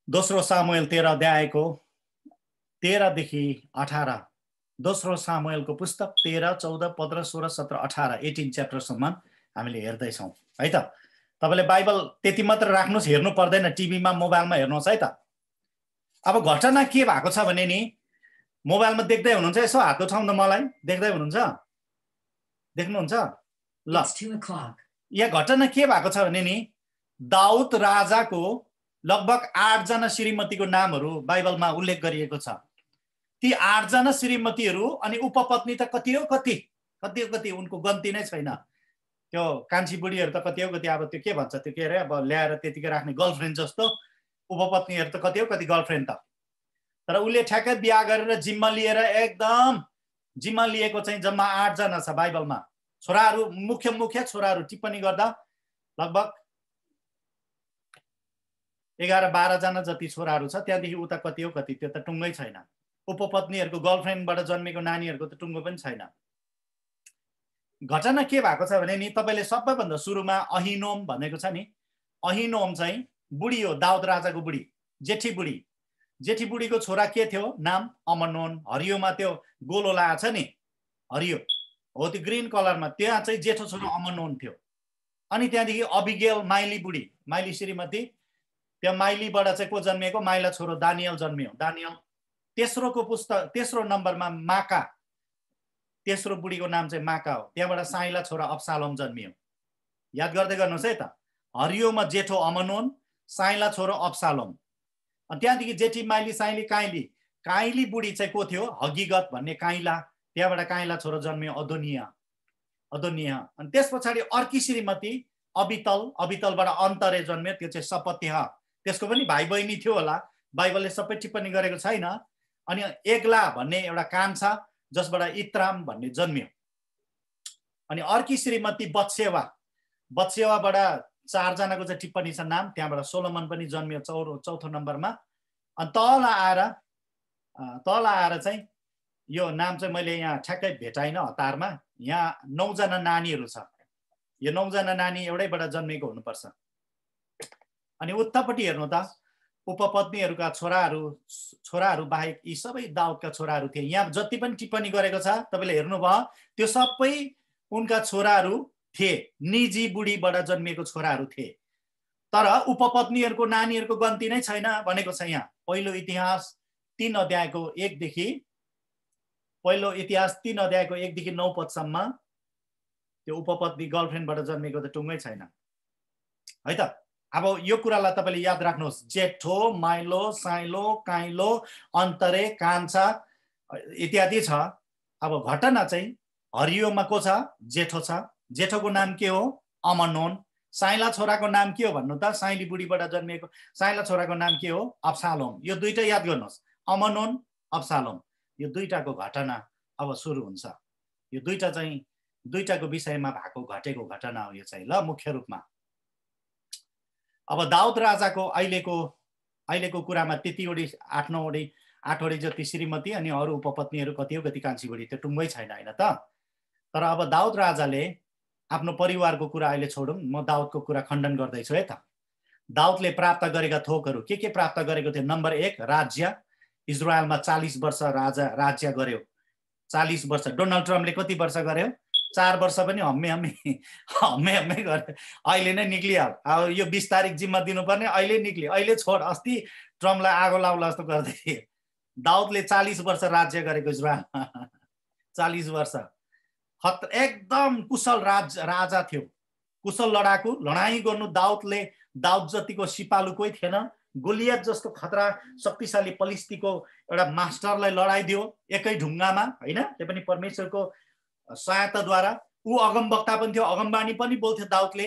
दोस्रो सामुएल 13 अध्यायको 13 देखि 18। दोस्रो सामुएलको पुस्तक 13, 14, 15, 16, 17, 18 18 च्याप्टरसम्म हामीले हेर्दैछौँ है त। तपाईँले बाइबल त्यति मात्र राख्नुहोस्, हेर्नु पर्दैन, टिभीमा मोबाइलमा हेर्नुहोस् है त। अब घटना के भएको छ भने नि, मोबाइलमा देख्दै हुनुहुन्छ? यसो हात उठाउनु, मलाई देख्दै हुनुहुन्छ? देख्नुहुन्छ? ल यहाँ घटना के भएको छ भने नि, दाउद राजाको लगभग 8 जना श्रीमतीको नामहरू बाइबलमा उल्लेख गरिएको छ। ती 8 जना श्रीमतीहरू अनि उपपत्नी त कति हो कति उनको गन्ती नै छैन। त्यो कान्छी बुढीहरू त कति हो कति, अब त्यो के भन्छ, त्यो के अरे, अब ल्याएर त्यतिकै राख्ने गर्लफ्रेन्ड जस्तो उपपत्नीहरू त कति हो कति गर्लफ्रेन्ड त। तर उसले ठ्याक्कै बिहा गरेर जिम्मा लिएको चाहिँ जम्मा 8 जना छ बाइबलमा। छोराहरू मुख्य छोराहरू टिप्पणी गर्दा लगभग 11-12 जना जति छोराहरू छ। त्यहाँदेखि उता कति हो कति, त्यो त टुङ्गै छैन। उपपत्नीहरूको गर्लफ्रेन्डबाट जन्मेको नानीहरूको त टुङ्गो पनि छैन। घटना के भएको छ भने नि, तपाईँले सबैभन्दा सुरुमा अहिनोम भनेको छ नि, अहिनोम चाहिँ बुढी हो, दाउद राजाको बुढी, जेठी बुढीको छोरा के थियो नाम? अमनोन। हरियोमा त्यो गोलो लाएको छ नि, हरियो हो, त्यो ग्रिन कलरमा, त्यहाँ चाहिँ जेठो छोरा अमनोन थियो। अनि त्यहाँदेखि अबिगेल, माइली श्रीमती, त्यो माइलीबाट चाहिँ को जन्मिएको? माइला छोरो दानियल जन्मियो। दानियल। तेस्रो नम्बरमा माका, तेस्रो बुढीको नाम चाहिँ माका हो। त्यहाँबाट साइला छोरा अब्सालोम जन्मियो। याद गर्दै गर्नुहोस् है त। हरियोमा जेठो अमनोन, साइला छोरो अब्सालोम। अनि त्यहाँदेखि जेठी माइली, साइली, काइली बुढी चाहिँ को थियो? हगिगत भन्ने काइला, त्यहाँबाट काइला छोरो जन्मियो अदोनिया। अनि त्यस पछाडि अर्की श्रीमती अबितलबाट अन्तरे जन्मियो, त्यो चाहिँ सपत्यह। त्यसको पनि भाइ बहिनी थियो होला, बाइबलले सबै टिप्पणी गरेको छैन। अनि एग्ला भन्ने एउटा कान छ जसबाट इत्राम भन्ने जन्मियो। अनि अर्की श्रीमती बत्सेवाबाट 4 जनाको चाहिँ टिप्पणी छ नाम, त्यहाँबाट सोलोमन पनि जन्मियो चौथो नम्बरमा। अनि तल आएर चाहिँ यो नाम चाहिँ मैले यहाँ ठ्याक्कै भेटाइनँ हतारमा। यहाँ 9 जना नानीहरू छ। यो 9 जना नानी एउटैबाट जन्मेको हुनुपर्छ। अनि उतापट्टि हेर्नु त, उपपत्नीहरूका छोराहरू बाहेक यी सबै दाउदका छोराहरू थिए। यहाँ जति पनि टिप्पणी गरेको छ तपाईँले हेर्नुभयो, त्यो सबै उनका छोराहरू थिए, निजी बुढीबाट जन्मिएको छोराहरू थिए। तर उपपत्नीहरूको नानीहरूको गन्ती नै छैन भनेको छ यहाँ। पहिलो इतिहास 3 अध्यायको 1 देखि 9 पदसम्म त्यो उपपत्नी गर्लफ्रेन्डबाट जन्मेको त टुङ्गै छैन है त। अब यो कुरालाई तपाईँले याद राख्नुहोस्, जेठो, माइलो, साइलो, काइलो, अन्तरे, कान्छा इत्यादि छ। अब घटना चाहिँ हरियोमा को छ? जेठो छ। जेठोको नाम के हो? अमनोन। साइला छोराको नाम के हो भन्नु त? साइली बुढीबाट जन्मिएको साइला छोराको नाम के हो? अब्सालोम। यो दुईटा याद गर्नुहोस्, अमनोन, अब्सालोम। यो दुईटाको घटना अब सुरु हुन्छ। यो दुईटाको विषयमा भएको घटेको घटना हो यो चाहिँ ल मुख्य रूपमा। अब दाउद राजाको अहिलेको कुरामा त्यतिवटी 8 जति श्रीमती अनि अरू उपपत्नीहरू कति हो कति कान्छी बुढी, त्यो टुङ्गै छैन होइन त। तर अब दाउद राजाले आफ्नो परिवारको कुरा अहिले छोडौँ, म दाउदको कुरा खण्डन गर्दैछु है त। दाउदले प्राप्त गरेका थोकहरू के प्राप्त गरेको थियो? नम्बर 1, राज्य। इजरायलमा 40 वर्ष राज्य गर्यो। 40 वर्ष। डोनाल्ड ट्रम्पले कति वर्ष गर्यो? 4 वर्ष पनि हम्मे गरे। अहिले नै निक्लिहाल। अब यो 20 तारिक जिम्मा दिनुपर्ने, अहिले निक्ल्यो, अहिले छोड। अस्ति ट्रम्पलाई आगो लाउला जस्तो गर्दै थिए। दाउदले 40 वर्ष राज्य गरेको इजरायलमा। 40 वर्ष एकदम कुशल राजा थियो, कुशल लडाकु। लडाईँ गर्नु दाउद जतिको सिपालु कोही थिएन। गोलियत जस्तो खतरा शक्तिशाली फलिस्तीको एउटा मास्टरलाई लडाइदियो एकै ढुङ्गामा होइन। त्यो पनि परमेश्वरको सहायताद्वारा। ऊ अगमवक्ता पनि थियो, अगमबाणी पनि बोल्थ्यो दाउदले,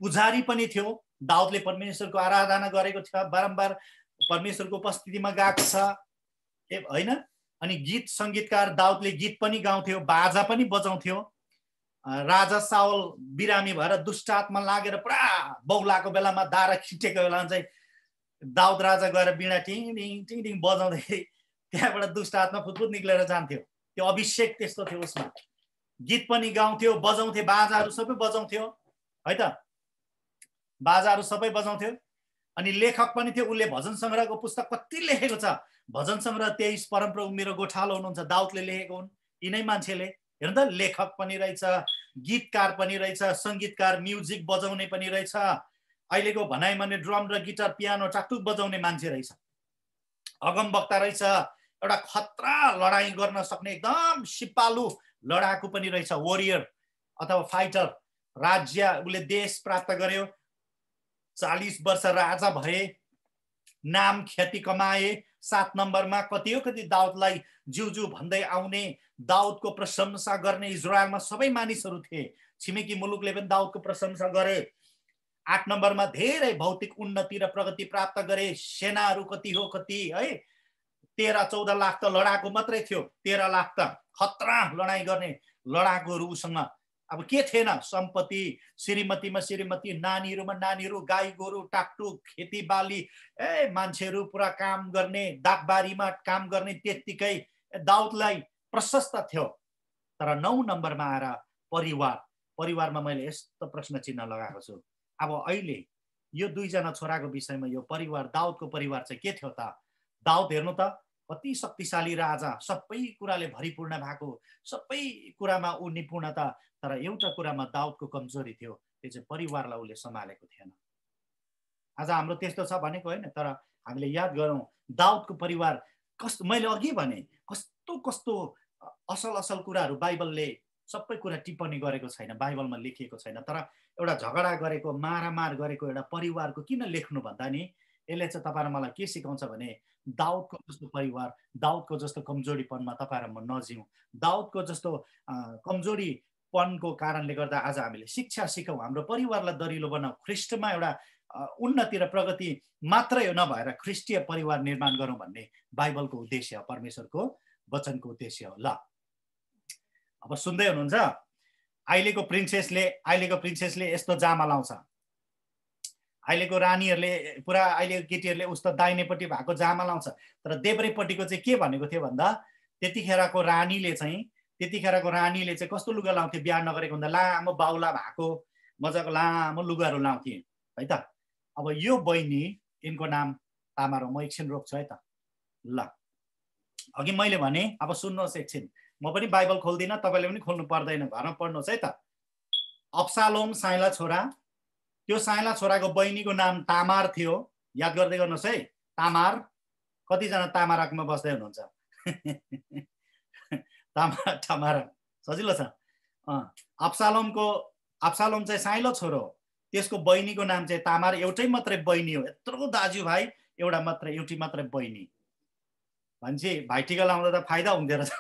पुजारी पनि थियो। दाउदले परमेश्वरको आराधना गरेको थियो, बारम्बार परमेश्वरको उपस्थितिमा गएको छ होइन। अनि गीत सङ्गीतकार दाउदले गीत पनि गाउँथ्यो, बाजा पनि बजाउँथ्यो। राजा साउल बिरामी भएर दुष्ट आत्मा लागेर पुरा बौलाको बेलामा, दारा खिटेको बेलामा चाहिँ दाउद राजा गएर बिना टिङ टिङ टिङ टिङ बजाउँदाखेरि त्यहाँबाट दुष्ट आत्मा फुतफुत निक्लेर जान्थ्यो। त्यो अभिषेक त्यस्तो थियो उसमा। गीत पनि गाउँथ्यो, बजाउँथे, बाजाहरू सबै बजाउँथ्यो है त, बाजाहरू सबै बजाउँथ्यो। अनि लेखक पनि थियो। उसले भजन सङ्ग्रहको पुस्तक कति लेखेको छ। भजन सङ्ग्रह 23 परमप्रभु मेरो गोठालो हुनुहुन्छ, दाउदले लेखेको हुन् यिनै मान्छेले। हेर्नु त, लेखक पनि रहेछ, गीतकार पनि रहेछ, सङ्गीतकार, म्युजिक बजाउने पनि रहेछ। अहिलेको भनाइ माने ड्रम र गिटार, पियानो टाकटुक बजाउने मान्छे रहेछ, अगमवक्ता रहेछ, एउटा खतरा लडाइँ गर्न सक्ने एकदम सिपालु लडाकु पनि रहेछ, वरियर अथवा फाइटर। राज्य उसले देश प्राप्त गर्यो, 40 वर्ष राजा भए, नाम ख्याति कमाए। 7 नम्बरमा कति हो कति दाउदलाई ज्यू भन्दै आउने, दाउदको प्रशंसा गर्ने इजरायलमा सबै मानिसहरू थिए। छिमेकी मुलुकले पनि दाउदको प्रशंसा गरे। 8 नम्बरमा धेरै भौतिक उन्नति र प्रगति प्राप्त गरे। सेनाहरू कति हो कति है, 13-14 लाख त लडाकु मात्रै थियो। 13 लाख त खतरा लडाइँ गर्ने लडाकुहरू उसँग। अब के थिएन? सम्पत्ति, श्रीमतीमा श्रीमती, नानीहरूमा नानीहरू, गाई गोरु, टाकटुक, खेतीबाली, मान्छेहरू पुरा काम गर्ने, दागबारीमा काम गर्ने, त्यत्तिकै दाउदलाई प्रशस्त थियो। तर 9 नम्बरमा आएर परिवारमा मैले यस्तो प्रश्न चिन्ह लगाएको छु। अब अहिले यो 2 जना छोराको विषयमा यो परिवार, दाउदको परिवार चाहिँ के थियो त? दाउद हेर्नु त, कति शक्तिशाली राजा, सबै कुराले भरिपूर्ण भएको, सबै कुरामा ऊ निपुणता। तर एउटा कुरामा दाउदको कमजोरी थियो, त्यो चाहिँ परिवारलाई उसले सम्हालेको थिएन। आज हाम्रो त्यस्तो छ भनेको होइन, तर हामीले याद गरौँ दाउदको परिवार कस्तो। मैले अघि भने कस्तो असल कुराहरू बाइबलले सबै कुरा टिप्पणी गरेको छैन, बाइबलमा लेखिएको छैन। तर एउटा झगडा गरेको, मारामार गरेको एउटा परिवारको किन लेख्नु भन्दा नि, यसले चाहिँ तपाईँ र मलाई के सिकाउँछ भने दाउदको जस्तो परिवार, दाउदको जस्तो कमजोरीपनमा तपाईँ र म नजिउँ। दाउदको जस्तो कमजोरीपनको कारणले गर्दा आज हामीले शिक्षा सिकौँ, हाम्रो परिवारलाई दरिलो बनाऊ, ख्रिस्टमा एउटा उन्नति र प्रगति मात्रै नभएर ख्रिस्टीय परिवार निर्माण गरौँ भन्ने बाइबलको उद्देश्य हो, परमेश्वरको वचनको उद्देश्य हो। ल अब सुन्दै हुनुहुन्छ? अहिलेको प्रिन्सेसले यस्तो जामा लाउँछ, अहिलेको रानीहरूले अहिलेको केटीहरूले उस्तो दाहिनेपट्टि भएको जामा लाउँछ। तर देब्रेपट्टिको चाहिँ के भनेको थियो भन्दा, त्यतिखेरको रानीले चाहिँ कस्तो लुगा लाउँथे बिहा नगरेको हुँदा लामो बाउला भएको मजाको लामो लुगाहरू लाउँथे है त। अब यो बहिनी यिनको नाम तामार हो। म एकछिन रोक्छु है त। ल अघि मैले भने अब सुन्नुहोस् एकछिन, म पनि बाइबल खोल्दिनँ, तपाईँले पनि खोल्नु पर्दैन, घरमा पढ्नुहोस् है त। अब्सालोम साइला छोरा, त्यो साइला छोराको बहिनीको नाम तामार थियो। याद गर्दै गर्नुहोस् है, तामार। कतिजना तामाराकमा बस्दै हुनुहुन्छ? तामार सजिलो छ। अब्सालोम चाहिँ साइलो छोरो हो, त्यसको बहिनीको नाम चाहिँ तामार। एउटै मात्रै बहिनी हो, यत्रो दाजुभाइ एउटी मात्रै बहिनी। भन्छ भाइ टिका लाउँदा त फाइदा हुन्थ्यो रहेछ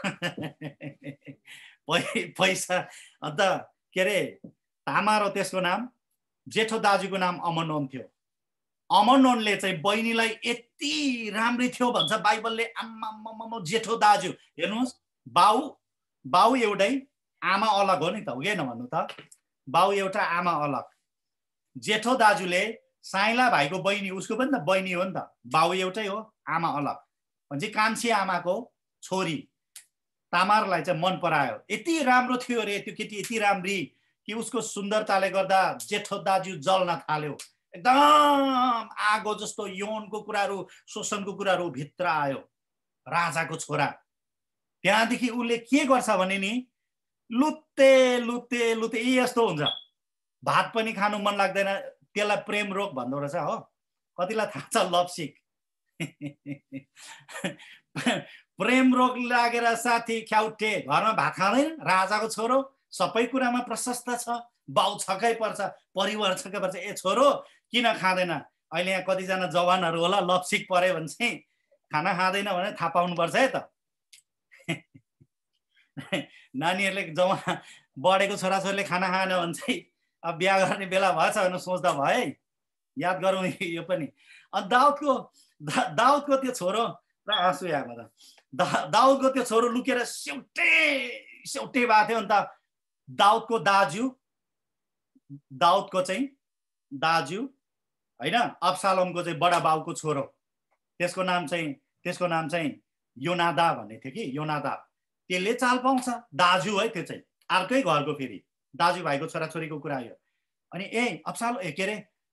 पैसा। अन्त के अरे तामार हो त्यसको नाम। जेठो दाजुको नाम अमनोन थियो। अमनोनले चाहिँ बहिनीलाई यति राम्री थियो भन्छ बाइबलले। आम्मा जेठो दाजु हेर्नुहोस्, बाउ एउटै आमा अलग हो नि त, हो कि भन्नु त? बाउ एउटा आमा अलग। जेठो दाजुले साइला भाइको बहिनी, उसको पनि त बहिनी हो नि त, बाउ एउटै हो आमा अलग। भन्छ कान्छी आमाको छोरी तामारलाई चाहिँ मन परायो। यति राम्रो थियो अरे त्यो केटी, यति राम्री कि उसको सुन्दरताले गर्दा जेठो दाजु जल्न थाल्यो। एकदम आगो जस्तो यौनको कुराहरू, शोषणको कुराहरू भित्र आयो राजाको छोरा। त्यहाँदेखि उसले के गर्छ भने नि लुते यस्तो हुन्छ। भात पनि खानु मन लाग्दैन, त्यसलाई प्रेम रोग भन्दो रहेछ हो। कतिलाई थाहा छ? लपसिक प्रेम रोग लागेर साथी ख्याउटे, घरमा भात खाँदैन। राजाको छोरो, सबै कुरामा प्रशस्त छ, बाउ छक्कै पर्छ, परिवार छक्कै पर्छ। ए छोरो किन खाँदैन? अहिले यहाँ कतिजना जवानहरू होला लपसिक पर्यो भने चाहिँ खाना खाँदैन भने थाहा पाउनुपर्छ है त। नानीहरूले जवान बढेको छोराछोरीले खाना खाएन भने चाहिँ अब बिहा गर्ने बेला भएछ भनेर सोच्दा भयो है। याद गरौँ यो पनि। अनि दाउदको त्यो छोरो र आँसु आएको त। दाउदको त्यो छोरो लुकेर सेउटे भएको थियो। अन्त दाउदको दाजु होइन, अब्सालोमको चाहिँ बडा बाउको छोरो, त्यसको नाम चाहिँ योनादा भन्ने थियो कि। योनादा त्यसले चाल पाउँछ, दाजु है त्यो चाहिँ, अर्कै घरको फेरि दाजुभाइको छोराछोरीको कुरा यो। अनि के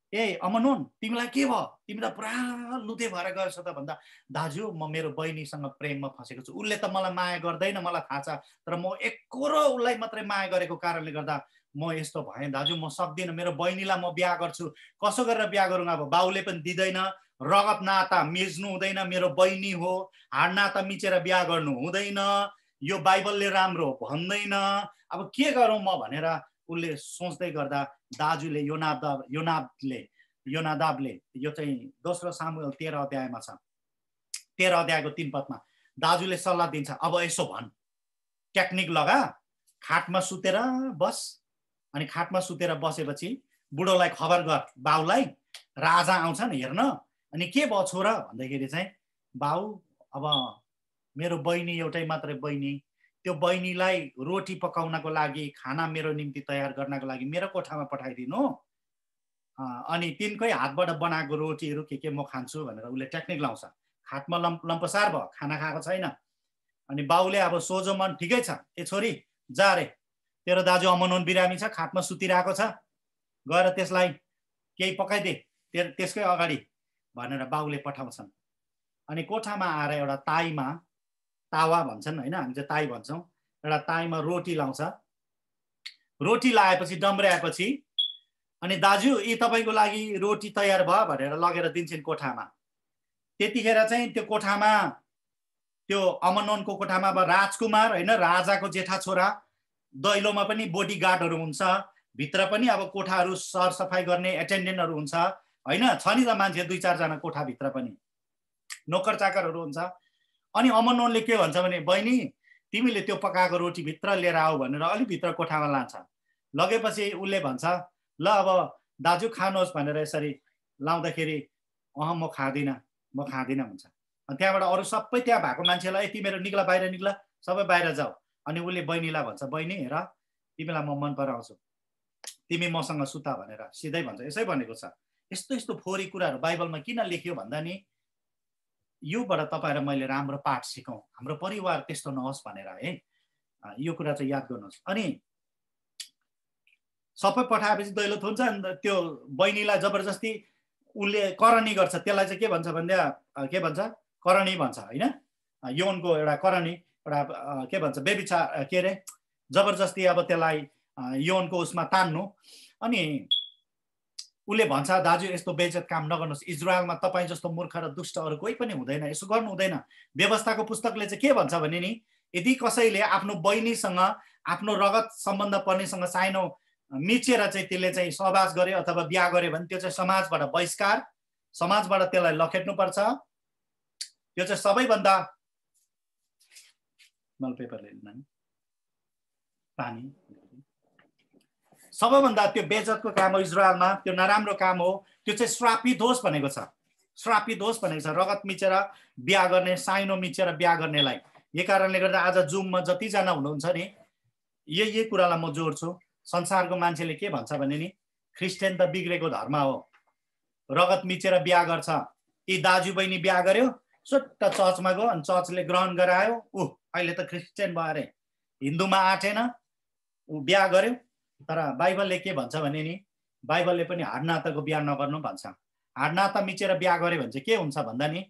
अरे अमनोन तिमीलाई के भयो? तिमी त पुरा लुते भएर गएछ त भन्दा, दाजु म मेरो बहिनीसँग प्रेममा फसेको छु। उसले त मलाई माया गर्दैन, मलाई थाहा छ, तर म एकरो उसलाई मात्रै माया गरेको कारणले गर्दा म यस्तो भएँ दाजु, म सक्दिनँ। मेरो बहिनीलाई म बिहा गर्छु, कसो गरेर बिहा गरौँ? अब बाउले पनि दिँदैन, रगत नाता मिच्नु हुँदैन, मेरो बहिनी हो, हाड नाता मिचेर बिहा गर्नु हुँदैन, यो बाइबलले राम्रो भन्दैन, अब के गरौँ म भनेर उसले सोच्दै गर्दा दाजुले योनादाबले यो चाहिँ दोस्रो सामुएल 13 अध्यायमा छ, 13 अध्यायको 3 पदमा दाजुले सल्लाह दिन्छ। अब यसो भन्, टेक्निक लगा, खाटमा सुतेर बस। अनि खाटमा सुतेर बसेपछि बुढोलाई खबर गर, बाउलाई राजा आउँछ नि हेर्न। अनि के भयो छोरा भन्दाखेरि चाहिँ, बाउ अब मेरो बहिनी एउटै मात्रै बहिनी, त्यो बहिनीलाई रोटी पकाउनको लागि, खाना मेरो निम्ति तयार गर्नको लागि मेरो कोठामा पठाइदिनु। अनि तिनकै हातबाट बनाएको रोटीहरू के म खान्छु भनेर उसले टेक्निक लाउँछ। खाटमा लम्पसार भयो, खाना खाएको छैन। अनि बाउले अब सोझो मन, ठिकै छ ए छोरी जा रे, तेरो दाजु अमनोन बिरामी छ, खाटमा सुतिरहेको छ, गएर त्यसलाई केही पकाइदे त्यसकै अगाडि भनेर बाउले पठाउँछन्। अनि कोठामा आएर एउटा तावा भन्छन् होइन, हामी चाहिँ ताई भन्छौँ, एउटा ताईमा रोटी लाउँछ। रोटी लाएपछि डम्ब्याएपछि अनि दाजु यी तपाईँको लागि रोटी तयार भयो भनेर लगेर दिन्छन् कोठामा। त्यतिखेर चाहिँ त्यो कोठामा, त्यो अमनोनको कोठामा अब राजकुमार होइन, राजाको जेठा छोरा, दैलोमा पनि बडी गार्डहरू हुन्छ, भित्र पनि अब कोठाहरू सरसफाइ गर्ने एटेन्डेन्टहरू हुन्छ होइन, छ नि त मान्छे 2-4 जना कोठाभित्र पनि नोकर चाकरहरू हुन्छ। अनि अमनोनले के भन्छ भने, बहिनी तिमीले त्यो पकाएको रोटी भित्र लिएर आऊ भनेर अलि भित्र कोठामा लान्छ। लगेपछि उसले भन्छ ल अब दाजु खानुहोस् भनेर यसरी लाउँदाखेरि म खाँदिनँ भन्छ। अनि त्यहाँबाट अरू सबै त्यहाँ भएको मान्छेलाई तिमीहरू निक्ला, बाहिर निक्ला, सबै बाहिर जाऊ। अनि उसले बहिनीलाई भन्छ, बहिनी हेर तिमीलाई म मन पराउँछु, तिमी मसँग सुता भनेर सिधै भन्छ। यसै भनेको छ। यस्तो फोहोरी कुराहरू बाइबलमा किन लेख्यो भन्दा नि योबाट तपाईँ र मैले राम्रो पाठ सिकौँ, हाम्रो परिवार त्यस्तो नहोस् भनेर है, यो कुरा चाहिँ याद गर्नुहोस्। अनि सबै पठाएपछि दैलो थुन्छ नि त्यो बहिनीलाई जबरजस्ती उसले करणी गर्छ, त्यसलाई चाहिँ के भन्छ भन्दा के भन्छ करणी भन्छ होइन, यौनको एउटा करणी, एउटा के भन्छ बेबिचार के अरे जबरजस्ती अब त्यसलाई यौनको उसमा तान्नु। अनि उसले भन्छ दाजु यस्तो बेइज्जत काम नगर्नुहोस्, इजरायलमा तपाईँ जस्तो मूर्ख र दुष्ट अरू कोही पनि हुँदैन, यसो गर्नु हुँदैन। व्यवस्थाको पुस्तकले चाहिँ के भन्छ भने नि यदि कसैले आफ्नो बहिनीसँग आफ्नो रगत सम्बन्ध पर्नेसँग साइनो मिचेर चाहिँ त्यसले चाहिँ सहवास गर्यो अथवा बिहा गर्यो भने त्यो चाहिँ समाजबाट बहिष्कार, समाजबाट त्यसलाई लखेट्नुपर्छ। त्यो चाहिँ सबैभन्दा मलपेपरले पानी सबैभन्दा त्यो बेइज्जतको काम हो इजरायलमा, त्यो नराम्रो काम हो, त्यो चाहिँ श्रापित होस् भनेको छ, श्रापित होस् भनेको छ रगत मिचेर बिहा गर्ने, साइनो मिचेर बिहा गर्नेलाई। यही कारणले गर्दा आज जुममा जतिजना हुनुहुन्छ नि यही कुरालाई म जोड्छु। संसारको मान्छेले के भन्छ भने नि क्रिस्चियन त बिग्रेको धर्म हो, रगत मिचेर बिहा गर्छ। यी दाजु बहिनी बिहा गर्यो, सुट्ट चर्चमा गयो अनि चर्चले ग्रहण गरायो, अहिले त क्रिस्चियन भयो अरे, हिन्दूमा आँटेन ऊ बिहा गर्यो। तर बाइबलले के भन्छ भने नि बाइबलले पनि हाडनाताको बिहा नगर्नु भन्छ। हाडनाता मिचेर बिहा गर्यो भने चाहिँ के हुन्छ भन्दा नि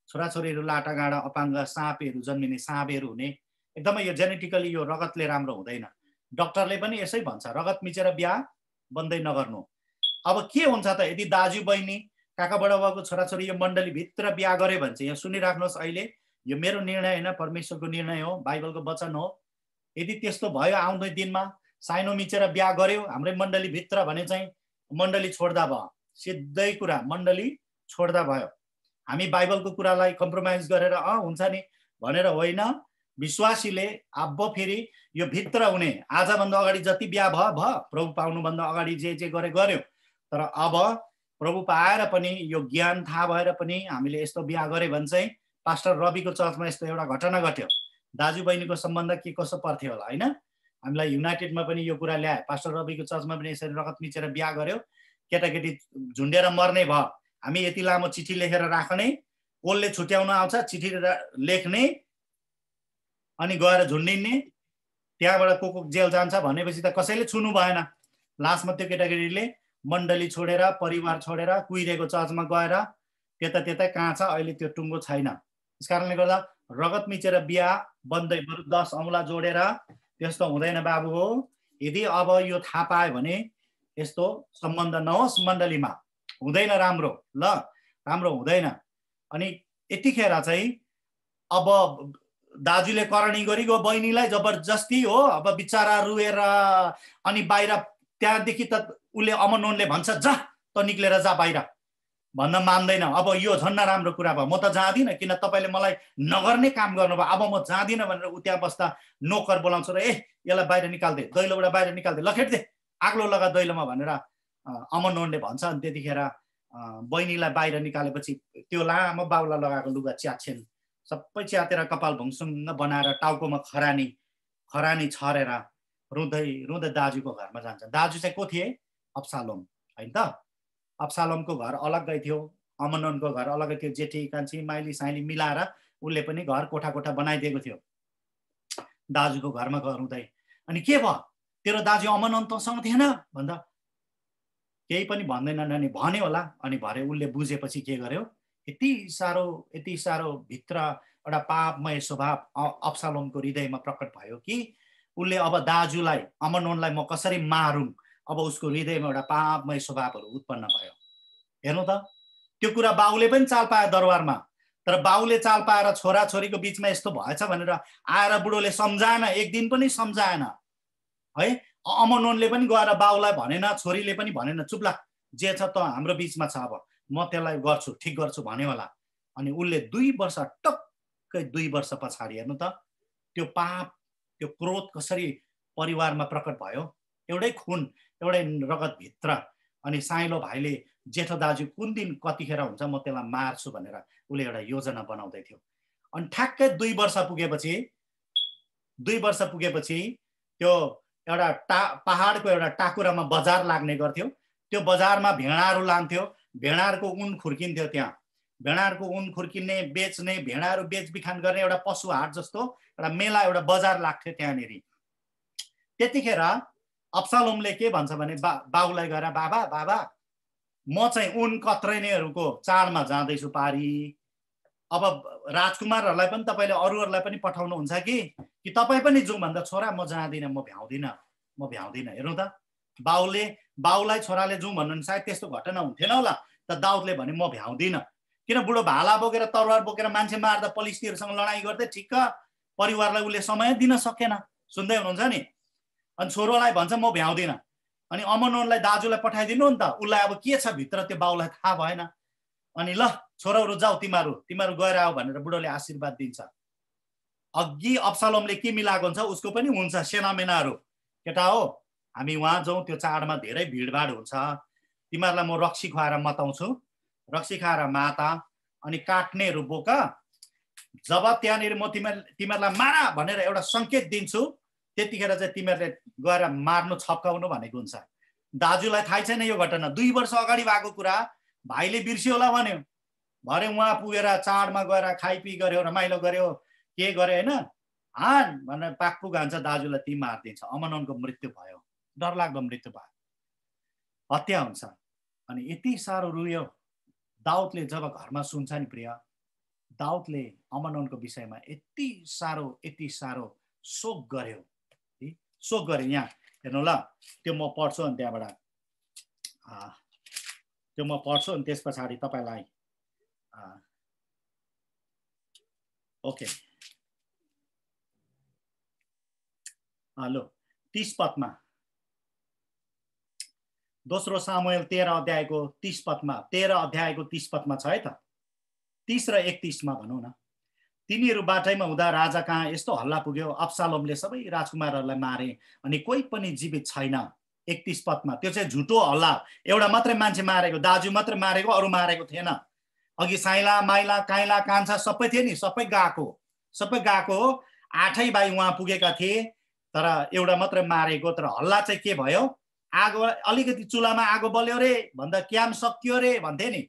छोराछोरीहरू लाटागाँडा अपाङ्ग साँपेहरू जन्मिने, साँपेहरू हुने, एकदमै यो जेनेटिकली यो रगतले राम्रो हुँदैन। डक्टरले पनि यसै भन्छ रगत मिचेर बिहा बन्दै नगर्नु। अब के हुन्छ त यदि दाजु बहिनी काका बडाबाबुको छोराछोरी यो मण्डलीभित्र बिहा गर्यो भने चाहिँ यहाँ सुनिराख्नुहोस्, अहिले यो मेरो निर्णय होइन, परमेश्वरको निर्णय हो, बाइबलको वचन हो। यदि त्यस्तो भयो आउँदो दिनमा साइनो मिचेर बिहा गर्यो हाम्रै मण्डलीभित्र भने चाहिँ मण्डली छोड्दा भयो, सिधै कुरा मण्डली छोड्दा भयो। हामी बाइबलको कुरालाई कम्प्रोमाइज गरेर हुन्छ नि भनेर होइन, विश्वासीले अब फेरि यो भित्र हुने आजभन्दा अगाडि जति बिहा भयो भयो, प्रभु पाउनुभन्दा अगाडि जे गरे गर्यो, तर अब प्रभु पाएर पनि यो ज्ञान थाहा भएर पनि हामीले यस्तो बिहा गऱ्यो भने चाहिँ पास्टर रविको चर्चमा यस्तो एउटा घटना घट्यो, दाजुबहिनीको सम्बन्ध के कसो पर्थ्यो होला होइन। हामीलाई युनाइटेडमा पनि यो कुरा ल्याए, पास्टर रविको चर्चमा पनि यसरी रगत मिचेर बिहा गर्यो, केटाकेटी झुन्डेर मर्ने भयो। हामी यति लामो चिठी लेखेर राख्ने, कसले छुट्याउन आउँछ चिठी लेख्ने अनि गएर झुन्डिने, त्यहाँबाट को जेल जान्छ भनेपछि त कसैले छुनु भएन। लास्टमा त्यो केटाकेटीले मण्डली छोडेर परिवार छोडेर कुहिरेको चर्चमा गएर त्यता कहाँ छ अहिले त्यो टुङ्गो छैन। यस कारणले गर्दा रगत मिचेर बिहा बन्दै बरु 10 औँला जोडेर त्यस्तो हुँदैन बाबु हो। यदि अब यो थाहा पायो भने यस्तो सम्बन्ध नहोस् मण्डलीमा, हुँदैन राम्रो, ल राम्रो हुँदैन। अनि यतिखेर चाहिँ अब दाजुले करणी गरिगयो बहिनीलाई जबरजस्ती हो, अब बिचारा रुएर अनि बाहिर त्यहाँदेखि त उसले अमनोनले भन्छ जा त निक्लेर जा बाहिर भन्न मान्दैन। अब यो झन् राम्रो कुरा भयो, म त जाँदिनँ किन तपाईँले मलाई नगर्ने काम गर्नुभयो, अब म जाँदिनँ भनेर ऊ त्यहाँ बस्दा नोकर बोलाउँछ र यसलाई बाहिर निकाल्दे, दैलोबाट बाहिर निकाल्दे, लखेट्दे, आग्लो लगा दैलोमा भनेर अमनोनले भन्छ। अनि त्यतिखेर बहिनीलाई बाहिर निकालेपछि त्यो लामो बाउला लगाएको लुगा च्याच्छेन, सबै च्यातेर कपाल भुङसुङ बनाएर टाउकोमा खरानी छरेर रुँदै रुँदै दाजुको घरमा जान्छ। दाजु चाहिँ को थिए? अब्सालोम होइन त। अब्सालोमको घर अलग्गै थियो, अमनोनको घर अलग्गै थियो, जेठी कान्छी माइली साइली मिलाएर उसले पनि घर कोठा कोठा बनाइदिएको थियो। दाजुको घरमा गएर रुँदै अनि के भयो तेरो दाजु अमनोन तँसँग थिएन भन्दा केही पनि भन्दैन नानी भन्यो होला। अनि भरे उसले बुझेपछि के गर्यो, यति साह्रो भित्र एउटा पापमय स्वभाव अब्सालोमको हृदयमा प्रकट भयो कि उसले अब दाजुलाई अमनोनलाई म कसरी मारुँ, अब उसको हृदयमा एउटा पापमय स्वभावहरू उत्पन्न भयो। हेर्नु त त्यो कुरा बाउले पनि चाल पायो दरबारमा, तर बाउले चाल पाएर छोराछोरीको बिचमा यस्तो भएछ भनेर आएर बुढोले सम्झाएन, एक दिन पनि सम्झाएन है। अमनोनले पनि गएर बाउलाई भनेन, छोरीले पनि भनेन, चुप्ला जे छ त हाम्रो बिचमा छ, अब म त्यसलाई गर्छु, ठिक गर्छु भन्यो होला। अनि उसले 2 वर्ष टक्कै 2 वर्ष पछाडि हेर्नु त त्यो पाप त्यो क्रोध कसरी परिवारमा प्रकट भयो, एउटै खुन एउटै रगत भित्र। अनि साइलो भाइले जेठो दाजु कुन दिन कतिखेर हुन्छ म त्यसलाई मार्छु भनेर उसले एउटा योजना बनाउँदै थियो। अनि ठ्याक्कै 2 वर्ष पुगेपछि त्यो एउटा पहाडको एउटा टाकुरामा बजार लाग्ने गर्थ्यो, त्यो बजारमा भेडाहरू लान्थ्यो, भेडाहरूको उन खुर्किन्थ्यो त्यहाँ। भेडाहरूको ऊन खुर्किने बेच्ने भेडाहरू बेचबिखान गर्ने एउटा पशु हाट जस्तो एउटा मेला एउटा बजार लाग्थ्यो त्यहाँनिर। त्यतिखेर अब्सालोमले के भन्छ भने बाउलाई गएर बाबा बाबा म चाहिँ ऊन कत्रैनेहरूको चाडमा जाँदैछु पारी, अब राजकुमारहरूलाई पनि तपाईँले अरूहरूलाई पनि पठाउनुहुन्छ कि तपाईँ पनि जाउँ भन्दा छोरा म जाँदिनँ, म भ्याउँदिनँ। हेर्नु त बाउलाई छोराले जाउँ भन्नु सायद त्यस्तो घटना हुन्थेन होला, त दाउदले भने म भ्याउँदिनँ। किन बुढो भाला बोकेर तरवार बोकेर मान्छे मार्दा पलिस्तीहरूसँग लडाइँ गर्दै ठिक्क परिवारलाई उसले समय दिन सकेन। सुन्दै हुनुहुन्छ नि? अनि छोरोलाई भन्छ म भ्याउँदिनँ। अनि अमनोनलाई दाजुलाई पठाइदिनु नि त, उसलाई अब के छ भित्र त्यो बाउलाई थाहा भएन। अनि ल छोराहरू जाऊ तिमीहरू गएर आऊ भनेर बुढोले आशीर्वाद दिन्छ। अघि अब्सालोमले के मिलाएको हुन्छ उसको पनि हुन्छ सेनामेनाहरू, केटा हो हामी वहाँ जाउँ, त्यो चाडमा धेरै भिडभाड हुन्छ, तिमीहरूलाई म रक्सी खुवाएर मताउँछु, रक्सी खाएर माता अनि काट्नेहरू बोक, जब त्यहाँनिर म तिमीहरूलाई मारा भनेर एउटा सङ्केत दिन्छु त्यतिखेर चाहिँ तिमीहरूले गएर मार्नु छप्काउनु भनेको हुन्छ। दाजुलाई थाहै छैन यो घटना, 2 वर्ष अगाडि भएको कुरा, भाइले बिर्सियो होला भन्यो। भरे उहाँ पुगेर चाडमा गएर खाइपी गर्यो, रमाइलो गर्यो, के गर्यो होइन, हान भनेर पाकपुक हान्छ, दाजुलाई ती मारिदिन्छ। अमनोनको मृत्यु भयो, डरलाग्दो मृत्यु भयो, हत्या हुन्छ। अनि यति साह्रो रुयो दाउदले जब घरमा सुन्छ नि प्रिय, दाउदले अमनोनको विषयमा यति साह्रो शोक गर्यो। यहाँ हेर्नु ल, त्यो म पढ्छु अनि त्यहाँबाट त्यो म पढ्छु अनि त्यस पछाडि तपाईँलाई ओके हेलो 30 पदमा, दोस्रो सामुएल 13 अध्यायको 30 पदमा, 13 अध्यायको 30 पदमा छ है त, 30 र 31 मा भनौँ न। तिनीहरू बाटैमा हुँदा राजा कहाँ यस्तो हल्ला पुग्यो, अब्सालोमले सबै राजकुमारहरूलाई मारे अनि कोही पनि जीवित छैन। 31 पदमा, त्यो चाहिँ झुटो हल्ला, एउटा मात्रै मान्छे मारेको, दाजु मात्रै मारेको, अरू मारेको थिएन। अघि साइला माइला काइला कान्छा सबै थिए नि, सबै गएको हो। 8 भाइ उहाँ पुगेका थिए, तर एउटा मात्रै मारेको। तर हल्ला चाहिँ के भयो, आगो अलिकति चुलामा आगो बल्यो रे भन्दा क्याम सकियो रे भन्थे नि,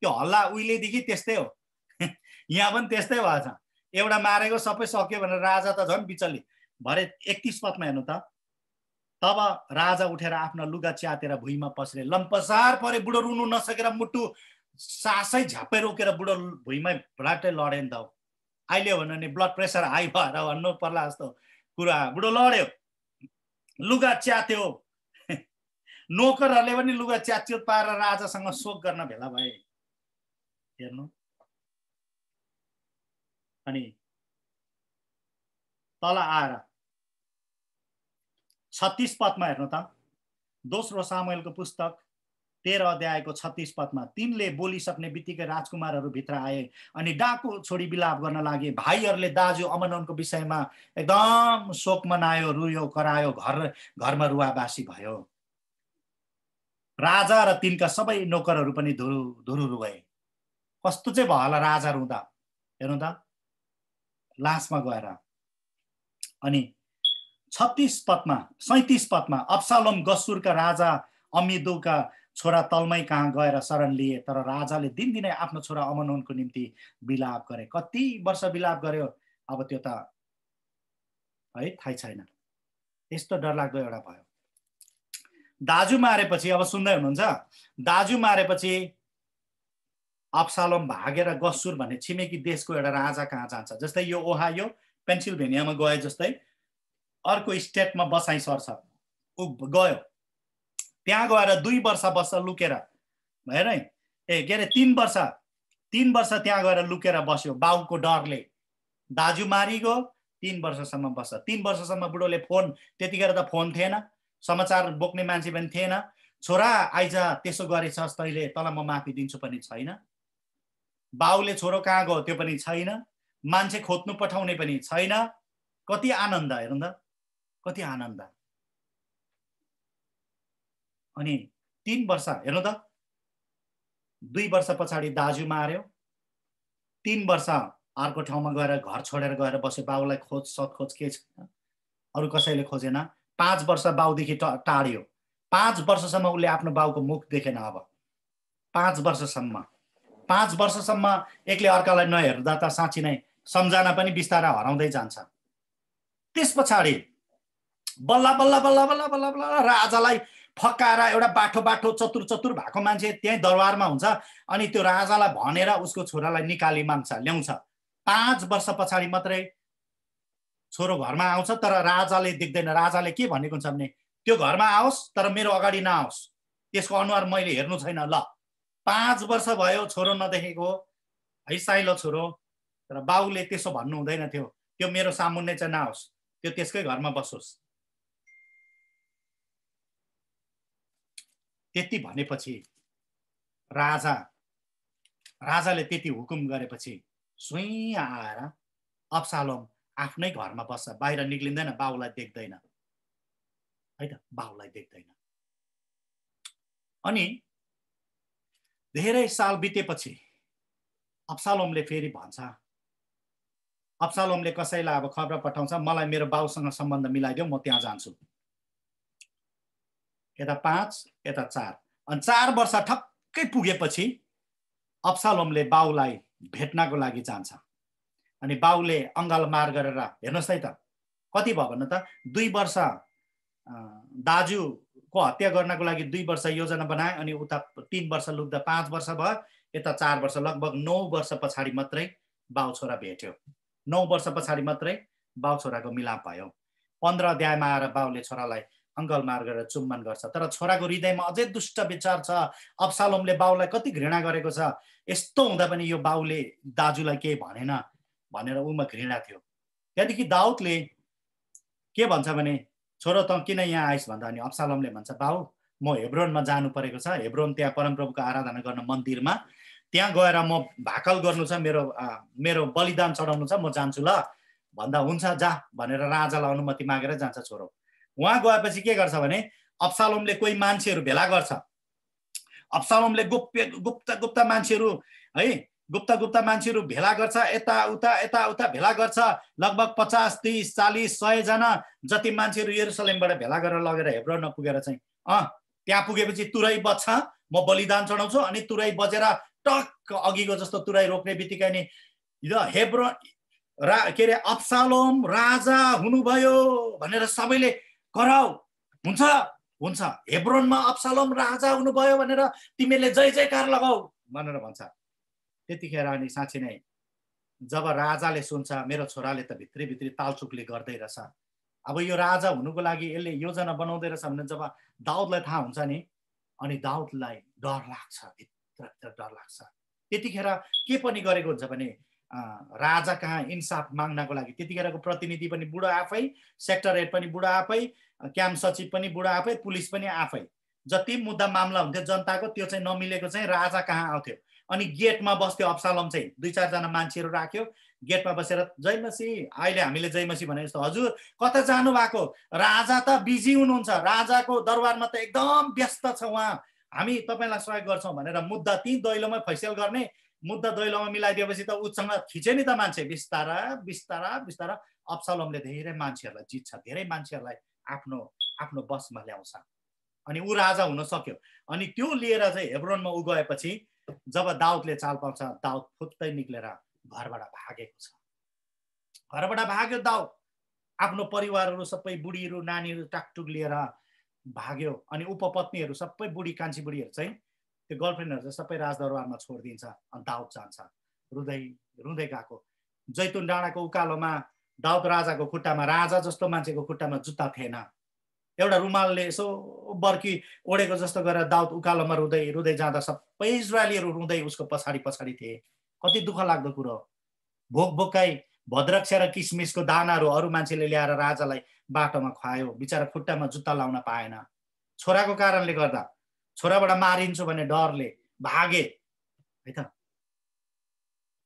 त्यो हल्ला उहिलेदेखि त्यस्तै हो। यहाँ पनि त्यस्तै भएछ, एउटा मारेको सबै सक्यो भनेर राजा त झन् बिचली। भरे 31 पदमा हेर्नु त, तब राजा उठेर आफ्नो लुगा च्यातेर भुइँमा पस्रे, लम्पसार परे, बुढो रुनु नसकेर मुटु सासै झ्यापै रोकेर बुढो भुइँमै भ्लाटै लड्यो नि त। अहिले हो भने ब्लड प्रेसर हाई भएर भन्नु पर्ला जस्तो कुरा, बुढो लड्यो, लुगा च्यात्यो, नोकरहरूले पनि लुगा च्यात्यो पारेर राजासँग शोक गर्न भेला भए। हेर्नु, अनि तल आएर 36 पदमा हेर्नु त, दोस्रो सामुएलको पुस्तक 13 अध्यायको 36 पदमा, तिनले बोलिसक्ने बित्तिकै राजकुमारहरू भित्र आए अनि डाको छोडी बिलाप गर्न लागे। भाइहरूले दाजु अमनोनको विषयमा एकदम शोक मनायो, रुयो करायो, घरमा रुवाबासी भयो। राजा र तिनका सबै नोकरहरू पनि धुरु रुए। कस्तो चाहिँ भयो होला राजा रुँदा, हेर्नु त लासमा गएर। अनि 37 पदमा अब्सालोम गसुरका राजा अम्मिदोका छोरा तल्मै कहाँ गएर शरण लिए, तर राजाले दिनदिनै आफ्नो छोरा अमनोनको निम्ति बिलाप गरे। कति वर्ष बिलाप गर्यो अब त्यो त है थाहै छैन। यस्तो डरलाग्दो एउटा भयो। दाजु मारेपछि, अब सुन्दै हुनुहुन्छ, दाजु मारेपछि अब्सालोम भागेर गसुर भन्ने छिमेकी देशको एउटा राजा कहाँ जान्छ। जस्तै यो ओहायो पेन्सिल्भेनियामा गए जस्तै अर्को स्टेटमा बसाइ सर्छ, ऊ गयो, त्यहाँ गएर 2 वर्ष बस्छ लुकेर, हेर है, के अरे 3 वर्ष त्यहाँ गएर लुकेर बस्यो बाउको डरले। दाजु मारिगयो, 3 वर्षसम्म बस्छ। 3 वर्षसम्म बुढोले फोन, त्यतिखेर त फोन थिएन, समाचार बोक्ने मान्छे पनि थिएन, छोरा आइज त्यसो गरेछस् तैले, तँलाई म माफी दिन्छु पनि छैन। बाउले छोरो कहाँ गयो त्यो पनि छैन, मान्छे खोज्नु पठाउने पनि छैन। कति आनन्द, हेर्नु त कति आनन्द। अनि 3 वर्ष हेर्नु त, 2 वर्ष पछाडि दाजु मार्यो, 3 वर्ष अर्को ठाउँमा गएर घर छोडेर गएर बस्यो। बाउलाई खोज के छैन, अरू कसैले खोजेन। 5 वर्ष बाउदेखि टाढियो, 5 वर्षसम्म उसले आफ्नो बाउको मुख देखेन। अब 5 वर्षसम्म 5 वर्षसम्म एकले अर्कालाई नहेर्दा त साँच्ची नै सम्झना पनि बिस्तारै हराउँदै जान्छ। त्यस पछाडि बल्ल बल्ल बल्ल बल्ल बल्ल बल्ल राजालाई फकाएर एउटा बाठो चतुर भएको मान्छे त्यही दरबारमा हुन्छ अनि त्यो राजालाई भनेर उसको छोरालाई निकाली माग्छ, ल्याउँछ। 5 वर्ष पछाडि मात्रै छोरो घरमा आउँछ, तर राजाले देख्दैन। राजाले के भनेको हुन्छ भने त्यो घरमा आओस् तर मेरो अगाडि नआओस्, त्यसको अनुहार मैले हेर्नु छैन। ल 5 वर्ष भयो छोरो नदेखेको है, साइलो छोरो, तर बाउले त्यसो भन्नु हुँदैन थियो, त्यो मेरो सामुन्ने चाहिँ नआओस्, त्यो त्यसकै घरमा बसोस्। त्यति भनेपछि राजाले त्यति हुकुम गरेपछि सुई आएर अब्सालोम आफ्नै घरमा बस्छ, बाहिर निक्लिँदैन, बाउलाई देख्दैन है त, बाउलाई देख्दैन। अनि धेरै साल बितेपछि अब्सालोमले फेरि भन्छ, अब्सालोमले कसैलाई अब खबर पठाउँछ, मलाई मेरो बाउसँग सम्बन्ध मिलाइदेऊ, म त्यहाँ जान्छु। यता 5 यता 4 अनि 4 वर्ष ठक्कै पुगेपछि अब्सालोमले बाउलाई भेट्नको लागि जान्छ। अनि बाउले अङ्गाल मार गरेर, हेर्नुहोस् है त कति भयो भन्नु त, 2 वर्ष दाजुको हत्या गर्नको लागि 2 वर्ष योजना बनाए, अनि उता 3 वर्ष लुक्दा 5 वर्ष भयो, यता 4 वर्ष, लगभग 9 वर्ष पछाडि मात्रै बाउ छोरा भेट्यो। 9 वर्ष पछाडि मात्रै बाउ छोराको मिलाप भयो। 15 अध्यायमा आएर बाउले छोरालाई अङ्गल मार गरेर चुम्बन गर्छ, तर छोराको हृदयमा अझै दुष्ट विचार छ। अब्सालोमले बाउलाई कति घृणा गरेको छ, यस्तो हुँदा पनि यो बाउले दाजुलाई केही भनेन भनेर उमा घृणा थियो। त्यहाँदेखि दाउदले के भन्छ भने, छोरो त किन यहाँ आइस भन्दा अनि अब्सालोमले भन्छ, बाउ म हेब्रोनमा जानु परेको छ, हेब्रोन त्यहाँ परमप्रभुको आराधना गर्न मन्दिरमा, त्यहाँ गएर म भाकल गर्नु छ, मेरो बलिदान चढाउनु छ, म जान्छु ल भन्दा हुन्छ जा भनेर राजालाई अनुमति मागेर जान्छ छोरो। उहाँ गएपछि के गर्छ भने अब्सालोमले कोही मान्छेहरू भेला गर्छ। अब्सालोमले गुप्त मान्छेहरू है, गुप्त मान्छेहरू भेला गर्छ, यता उता भेला गर्छ। लगभग 50, 30, 40, 100 जना जति मान्छेहरू यरुसलेमबाट भेला गरेर लगेर हेब्रोनमा पुगेर चाहिँ त्यहाँ पुगेपछि तुरै बज्छ, म बलिदान चढाउँछु। अनि तुरै बजेर टक्क अघिको जस्तो तुरै रोक्ने बित्तिकै नि हेब्रोन के अरे अब्सालोम राजा हुनुभयो भनेर सबैले कराउ, हुन्छ हेब्रोनमा अब्सालोम राजा हुनुभयो भनेर तिमीले जय जयकार लगाऊ भनेर भन्छ। त्यतिखेर अनि साँच्चै नै जब राजाले सुन्छ मेरो छोराले त भित्री तालचुकले गर्दै रहेछ, अब यो राजा हुनुको लागि यसले योजना बनाउँदै रहेछ भने जब दाउदलाई थाहा हुन्छ नि, अनि दाउदलाई डर लाग्छ, भित्र डर लाग्छ। त्यतिखेर के पनि गरेको हुन्छ भने राजा कहाँ इन्साफ माग्नको लागि त्यतिखेरको प्रतिनिधि पनि बुढो आफै, सेक्टर हेड पनि बुढो आफै, क्याम्प सचिव पनि बुढो आफै, पुलिस पनि आफै। जति मुद्दा मामला हुन्थ्यो जनताको त्यो चाहिँ नमिलेको चाहिँ राजा कहाँ आउँथ्यो। अनि गेटमा बस्थ्यो अब्सालोम चाहिँ, 2-4 जना मान्छेहरू राख्यो, गेटमा बसेर जय मसी, अहिले हामीले जय मसी भने जस्तो, हजुर कता जानु भएको, राजा त बिजी हुनुहुन्छ, राजाको दरबारमा त एकदम व्यस्त छ उहाँ, हामी तपाईँलाई सहयोग गर्छौँ भनेर मुद्दा ती दैलोमै फैसल गर्ने। मुद्दा दैलोमा मिलाइदिएपछि त उसँग खिचे नि त मान्छे, बिस्तारा अब्सालोमले धेरै मान्छेहरूलाई जित्छ, धेरै मान्छेहरूलाई आफ्नो बसमा ल्याउँछ, अनि ऊ राजा हुन सक्यो। अनि त्यो लिएर चाहिँ हेब्रोनमा ऊ गएपछि जब दाउदले चाल पाउँछ, दाउद फुत्तै निक्लेर घरबाट भागेको छ। घरबाट भाग्यो दाउद, आफ्नो परिवारहरू सबै बुढीहरू नानीहरू टाकटुक लिएर भाग्यो। अनि उपपत्नीहरू सबै बुढी कान्छी बुढीहरू चाहिँ त्यो गर्लफ्रेन्डहरू चाहिँ सबै राजदरबारमा छोडिदिन्छ। अनि दाउद जान्छ रुँदै गएको। जैतुन डाँडाको उकालोमा दाउद राजाको खुट्टामा, राजा जस्तो मान्छेको खुट्टामा जुत्ता थिएन, एउटा रुमालले यसो बर्की ओढेको जस्तो गरेर दाउद उकालोमा रुँदै जाँदा सबै इजरायलीहरू रुँदै उसको पछाडि थिए। कति दुःख लाग्दो कुरो। भोकभोकाई भद्रक्ष्या र किसमिसको दानाहरू अरू मान्छेले ल्याएर राजालाई बाटोमा खुवायो, बिचरा खुट्टामा जुत्ता लाउन पाएन। छोराको कारणले गर्दा, छोराबाट मारिन्छु भन्ने डरले भागे है त,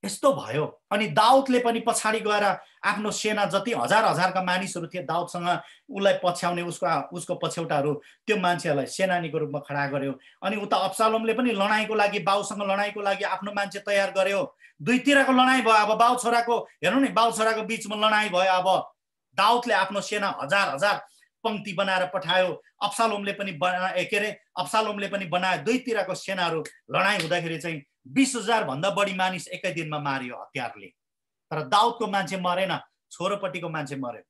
यस्तो भयो। अनि दाउदले पनि पछाडि गएर आफ्नो सेना जति हजारका मानिसहरू थिए दाउदसँग उसलाई पछ्याउने, उसको पछ्यौटाहरू, त्यो मान्छेहरूलाई सेनानीको रूपमा खडा गर्यो। अनि उता अब्सालोमले पनि लडाइँको लागि, बाउसँग लडाइँको लागि आफ्नो मान्छे तयार गर्यो। दुईतिरको लडाइँ भयो। अब बाउ छोराको हेर्नु नि, बाउ छोराको बिचमा लडाइँ भयो। अब दाउदले आफ्नो सेना हजार पंक्ति बनाएर पठायो, अब्सालोमले पनि अब्सालोमले पनि बनायो। दुईतिरको सेनाहरू लडाइँ हुँदाखेरि चाहिँ 20,000 भन्दा बढी मानिस एकै दिनमा मारियो हतियारले। तर दाउदको मान्छे मरेन, छोरोपट्टिको मान्छे मर्यो।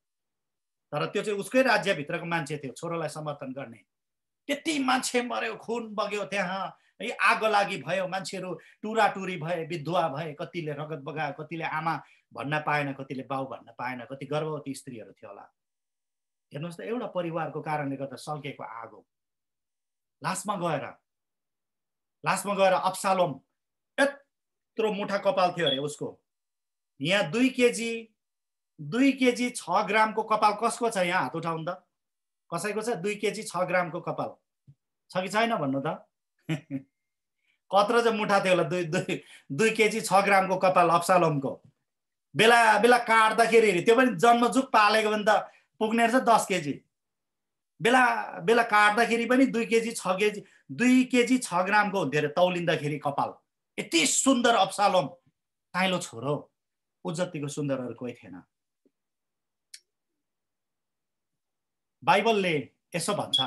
तर त्यो चाहिँ उसकै राज्यभित्रको मान्छे थियो, छोरोलाई समर्थन गर्ने। त्यति मान्छे मर्यो, खुन बग्यो त्यहाँ, आगो लागि भयो, मान्छेहरू टुराटुरी भए, विधवा भए, कतिले रगत बगायो, कतिले आमा भन्न पाएन, कतिले बाउ भन्न पाएन, कति गर्भवती स्त्रीहरू थियो होला। हेर्नुहोस् त, एउटा परिवारको कारणले गर्दा सल्केको आगो। लास्टमा गएर अब्सालोम यत्रो मुठा कपाल थियो अरे उसको। यहाँ 2 केजी 6 ग्रामको कपाल कसको छ? यहाँ हात उठाउनु त, कसैको छ 2 केजी 6 ग्रामको कपाल छ कि छैन भन्नु त? कत्रो चाहिँ मुठा थियो होला 2 केजी 6 ग्रामको कपाल अब्सालोमको। बेला काट्दाखेरि त्यो पनि जन्मजुक पालेको भने त पुग्ने रहेछ 10 केजी। बेला काट्दाखेरि पनि 2 केजी 6 ग्रामको हुन्थ्यो अरे तौलिँदाखेरि कपाल। यति सुन्दर अब्सालोम, काइलो छोरो, उ जतिको सुन्दरहरू कोही थिएन। बाइबलले यसो भन्छ,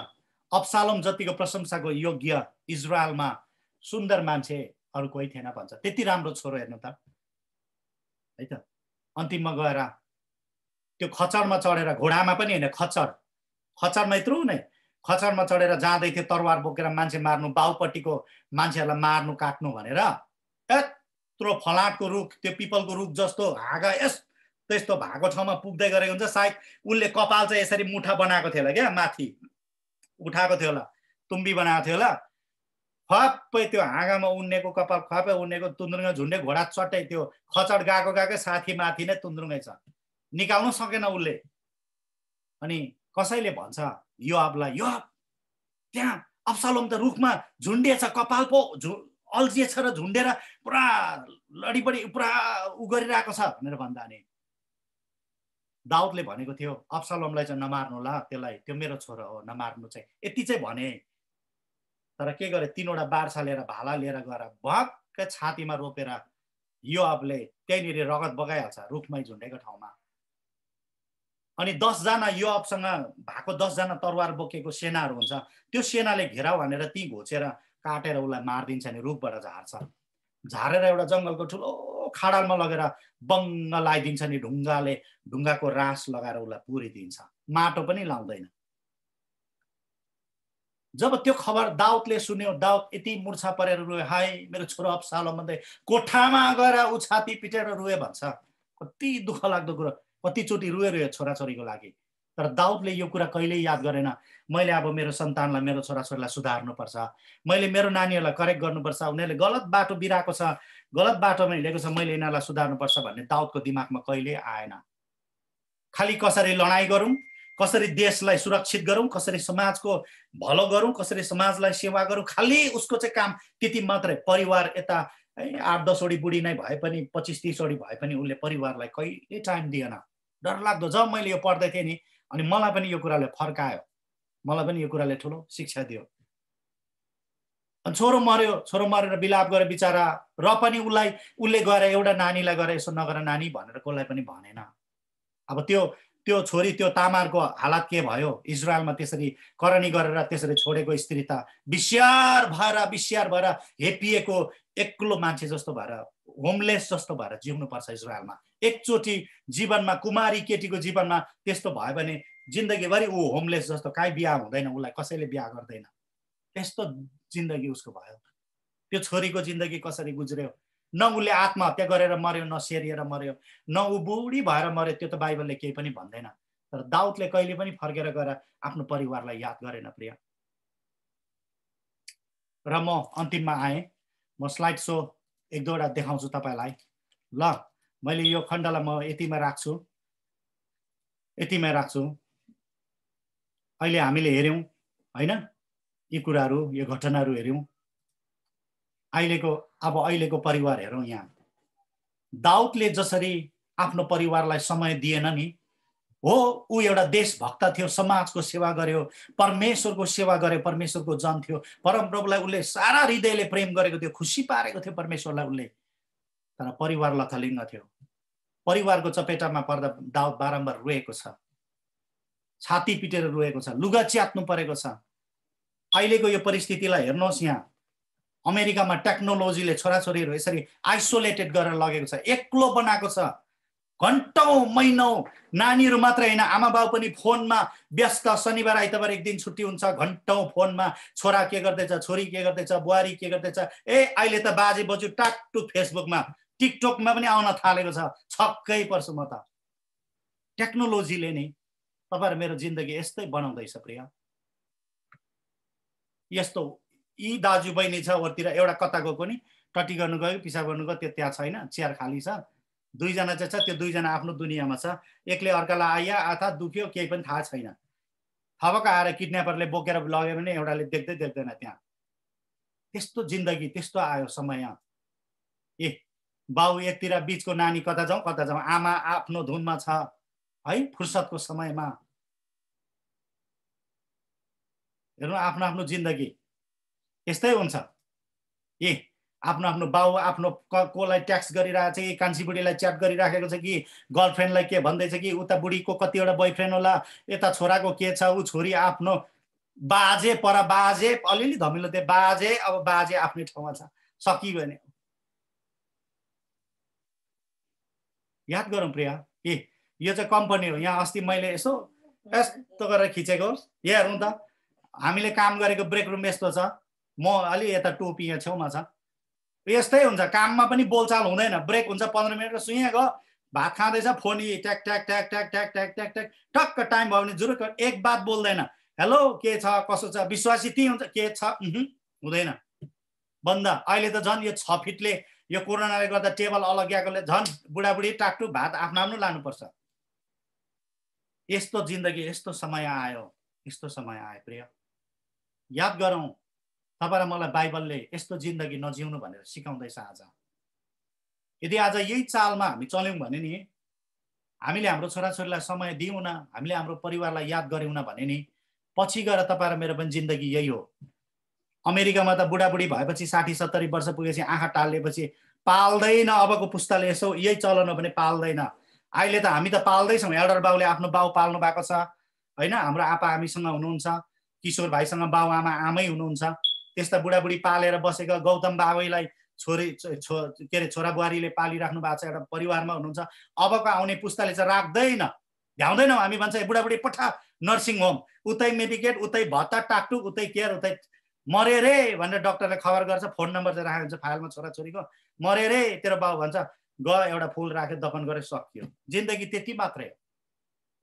अब्सालोम जतिको प्रशंसाको योग्य इजरायलमा सुन्दर मान्छे अरू कोही थिएन भन्छ। त्यति राम्रो छोरो हेर्नु त, है त। अन्तिममा गएर त्यो खच्चरमा चढेर, घोडामा पनि होइन, खच्चरमा यत्रो नै खच्चरमा चढेर जाँदै थियो तरवार बोकेर मान्छे मार्नु, बाउपट्टिको मान्छेहरूलाई मार्नु काट्नु भनेर। यत्रो फलाटको रुख, त्यो पिपलको रुख जस्तो हाँगा त्यस्तो भएको ठाउँमा पुग्दै गरेको हुन्छ। सायद उसले कपाल चाहिँ यसरी मुठा बनाएको थियो होला, क्या माथि उठाएको थियो होला, तुम्बी बनाएको थियो होला। खप्पै त्यो हाँगामा उन्नेको कपाल, खप्पै उन्नेको, तुन्द्रुङ्गा झुन्डे, घोडा चट्टै त्यो खचड गएकै साथी माथि नै तुन्द्रुङ्गै छ, निकाल्नु सकेन उसले। अनि कसैले भन्छ योआबलाई, योआब त्यहाँ अब्सालोम त रुखमा झुन्डिएछ, कपाल पो अल्झिएछ र झुन्डेर पुरा लडीबडी पुरा उ गरिरहेको छ भनेर भन्दा नि दाउदले भनेको थियो अब्सालोमलाई चाहिँ नमार्नु ला, त्यसलाई, त्यो मेरो छोरो हो, नमार्नु चाहिँ, यति चाहिँ भने। तर के गरे, 3वटा बार्छा लिएर, भाला लिएर गएर भक्क छातीमा रोपेर योआबले त्यहीँनिर रगत बगाइहाल्छ रुखमै झुन्डेको ठाउँमा। अनि 10 जना योआबसँग भएको 10 जना तरवार बोकेको सेनाहरू हुन्छ, त्यो सेनाले घेराउ भनेर ती घोचेर काटेर उसलाई मारिदिन्छ नि, रुखबाट झार्छ। झारेर एउटा जङ्गलको ठुलो खाडालमा लगेर बङ्ग लगाइदिन्छ नि, ढुङ्गाको रास लगाएर उसलाई पुरिदिन्छ, माटो पनि लाउँदैन। जब त्यो खबर दाउदले सुन्यो, दाउद यति मूर्छा परेर रोए, हाय मेरो छोरो अब्सालोम भन्दै कोठामा गएर उ छाती पिटेर रोए भन्छ। कति दुःख लाग्दो कुरो, कतिचोटि रोए छोराछोरीको लागि। तर दाउदले यो कुरा कहिल्यै याद गरेन, मैले अब मेरो सन्तानलाई, मेरो छोराछोरीलाई सुधार्नुपर्छ, मैले मेरो नानीहरूलाई करेक्ट गर्नुपर्छ, उनीहरूले गलत बाटो बिराएको छ, गलत बाटोमा हिँडेको छ, मैले यिनीहरूलाई सुधार्नुपर्छ भन्ने दाउदको दिमागमा कहिल्यै आएन। खालि कसरी लडाइँ गरौँ, कसरी देशलाई सुरक्षित गरौँ, कसरी समाजको भलो गरौँ, कसरी समाजलाई सेवा गरौँ, खालि उसको चाहिँ काम त्यति मात्रै। परिवार यता 8-10 वटी बुढी नै भए पनि, 25-30 वटी भए पनि उसले परिवारलाई कहिले टाइम दिएन। डरलाग्दो। जब मैले यो पढ्दै थिएँ नि, अनि मलाई पनि यो कुराले फर्कायो, मलाई पनि यो कुराले ठुलो शिक्षा दियो। अनि छोरो मरेर बिलाप गरे बिचारा, र पनि उसले गएर एउटा नानीलाई गएर यसो नगर नानी भनेर कसलाई पनि भनेन। अब त्यो छोरी, त्यो तामारको हालत के भयो, इजरायलमा त्यसरी करनी गरेर त्यसरी छोडेको स्त्री त बिस्यार भएर हेपिएको एक्लो मान्छे जस्तो भएर, होमलेस जस्तो भएर जिउनुपर्छ इजरायलमा। एकचोटि जीवनमा, कुमारी केटीको जीवनमा त्यस्तो भयो भने जिन्दगीभरि ऊ होमलेस जस्तो, काहीँ बिहा हुँदैन, उसलाई कसैले बिहा गर्दैन, त्यस्तो जिन्दगी उसको भयो। त्यो छोरीको जिन्दगी कसरी गुज्र्यो, न उसले आत्महत्या गरेर मर्यो, न सेरिएर मर्यो, न ऊ बुढी भएर मर्यो, त्यो त बाइबलले केही पनि भन्दैन। तर दाउदले कहिले पनि फर्केर गएर आफ्नो परिवारलाई याद गरेन प्रिय। र म अन्तिममा आएँ, म स्लाइड सो 1-2वटा देखाउँछु तपाईँलाई। ल, मैले यो खण्डलाई म यतिमा राख्छु। अहिले हामीले हेऱ्यौँ होइन, यी कुराहरू, यो घटनाहरू हेऱ्यौँ। अहिलेको परिवार हेरौँ। यहाँ दाउदले जसरी आफ्नो परिवारलाई समय दिएन नि, हो ऊ एउटा देशभक्त थियो, समाजको सेवा गर्यो, परमेश्वरको सेवा गर्यो, परमेश्वरको जन थियो, परमप्रभुलाई उसले सारा हृदयले प्रेम गरेको थियो, खुसी पारेको थियो परमेश्वरलाई उसले। तर परिवार लथलिङ्ग थियो। परिवारको चपेटामा पर्दा दाउद बारम्बार रोएको छ। छाती पिटेर रोएको छ, लुगा च्यात्नु परेको छ। अहिलेको यो परिस्थितिलाई हेर्नुहोस्, यहाँ अमेरिकामा टेक्नोलोजीले छोराछोरीहरू यसरी आइसोलेटेड गरेर लगेको छ, एक्लो बनाएको छ। घन्टौँ महिनौँ नानीहरू मात्रै होइन, आमा बाउ पनि फोनमा व्यस्त। शनिबार आइतबार एक दिन छुट्टी हुन्छ, घन्टौँ फोनमा छोरा के गर्दैछ, छोरी के गर्दैछ, बुहारी के गर्दैछ। अहिले त बाजे बजु टाकटु फेसबुकमा टिकटकमा पनि आउन थालेको छ। छक्कै पर्छु म त। टेक्नोलोजीले नै तपाईहरु मेरो जिन्दगी यस्तै बनाउँदैछ प्रिय। यस्तो यी दाजु बहिनी छ वरतिर, एउटा कता गएको नि टट्टी गर्नु गयो, पिसाब गर्नु गयो, त्यो त्यहाँ छैन, चेयर खाली छ। दुईजना चाहिँ छ, त्यो दुईजना आफ्नो दुनियाँमा छ। एकले अर्कालाई आया आथा दुख्यो केही पनि थाहा छैन। थपक आएर किडन्यापरले बोकेर लग्यो भने एउटाले देख्दै देख्दैन त्यहाँ। त्यस्तो जिन्दगी, त्यस्तो आयो समय। बाउ एकतिर, बीचको नानी कता जाउँ कता जाउँ, आमा आफ्नो धुनमा छ है। फुर्सदको समयमा हेर्नु आफ्नो आफ्नो जिन्दगी यस्तै हुन्छ। आफ्नो आफ्नो बाउ आफ्नो कोलाई ट्याक्स गरिरहेछ कि, कान्छी बुढीलाई च्याट गरिराखेको छ कि, गर्लफ्रेन्डलाई के भन्दैछ कि, उता बुढीको कतिवटा बोयफ्रेन्ड होला, यता छोराको के छ, ऊ छोरी आफ्नो बाजे पर बाजे अलिअलि धमिलो दिए बाजे, अब बाजे आफ्नै ठाउँमा छ। सकियो नि। याद गरौँ प्रिय, यो चाहिँ कम्पनी हो। यहाँ अस्ति मैले यसो यस्तो गरेर खिचेको, यहाँ हेरौँ त, हामीले काम गरेको ब्रेक रुम यस्तो छ। म अलि यता टोपी यहाँ छेउमा छ। यस्तै हुन्छ, काममा पनि बोलचाल हुँदैन। ब्रेक हुन्छ 15 मिनट, सुइँ गयो, भात खाँदैछ, फोन ट्याक ट्याक ट्याक ट्याक ट्याक ट्याक ट्याक ट्याक, टक्क टाइम भयो भने जुरुक एक बात बोल्दैन। हेलो के छ, कसो छ, विश्वासी ती हुन्छ, के छ, हुँदैन, बन्द। अहिले त झन् यो 6 फिटले यो कोरोनाले गर्दा टेबल अलग्याएकोले झन् बुढाबुढी टाकटुक भात आफ्नो आफ्नो लानुपर्छ। यस्तो जिन्दगी, यस्तो समय आयो, यस्तो समय आयो प्रिय। याद गरौँ, तपाईँ र मलाई बाइबलले यस्तो जिन्दगी नजिउनु भनेर सिकाउँदैछ आज। यदि आज यही चालमा हामी चल्यौँ भने नि, हामीले हाम्रो छोराछोरीलाई समय दिउँ न, हामीले हाम्रो परिवारलाई याद गऱ्यौँ न भने नि, पछि गएर तपाईँ र मेरो पनि जिन्दगी यही हो। अमेरिकामा त बुढाबुढी भएपछि 60-70 वर्ष पुगेपछि आँखा टाल्लेपछि पाल्दैन। अबको पुस्ताले यसो यही चलन हो भने पाल्दैन। अहिले त हामी त पाल्दैछौँ। एल्डर बाउले आफ्नो बाउ पाल्नु भएको छ होइन। हाम्रो आपा हामीसँग हुनुहुन्छ, किशोर भाइसँग बाउ आमा आमै हुनुहुन्छ। त्यस्ता बुढाबुढी पालेर बसेका गौतम बाबैलाई के अरे छोरा बुहारीले पालिराख्नु भएको छ, एउटा परिवारमा हुनुहुन्छ। अबको आउने पुस्ताले चाहिँ राख्दैन, भ्याउँदैनौँ। हामी भन्छ बुढाबुढी पठा नर्सिङ होम, उतै मेडिकेट, उतै भत्ता टाकटुक, उतै केयर, उतै मरे रे भनेर डक्टरले खबर गर्छ। फोन नम्बर चाहिँ राखेको हुन्छ फाइलमा छोराछोरीको, मरे रे तेरो बाउ भन्छ, गयो एउटा फुल राख्यो, दफन गरे, सकियो। जिन्दगी त्यति मात्रै हो।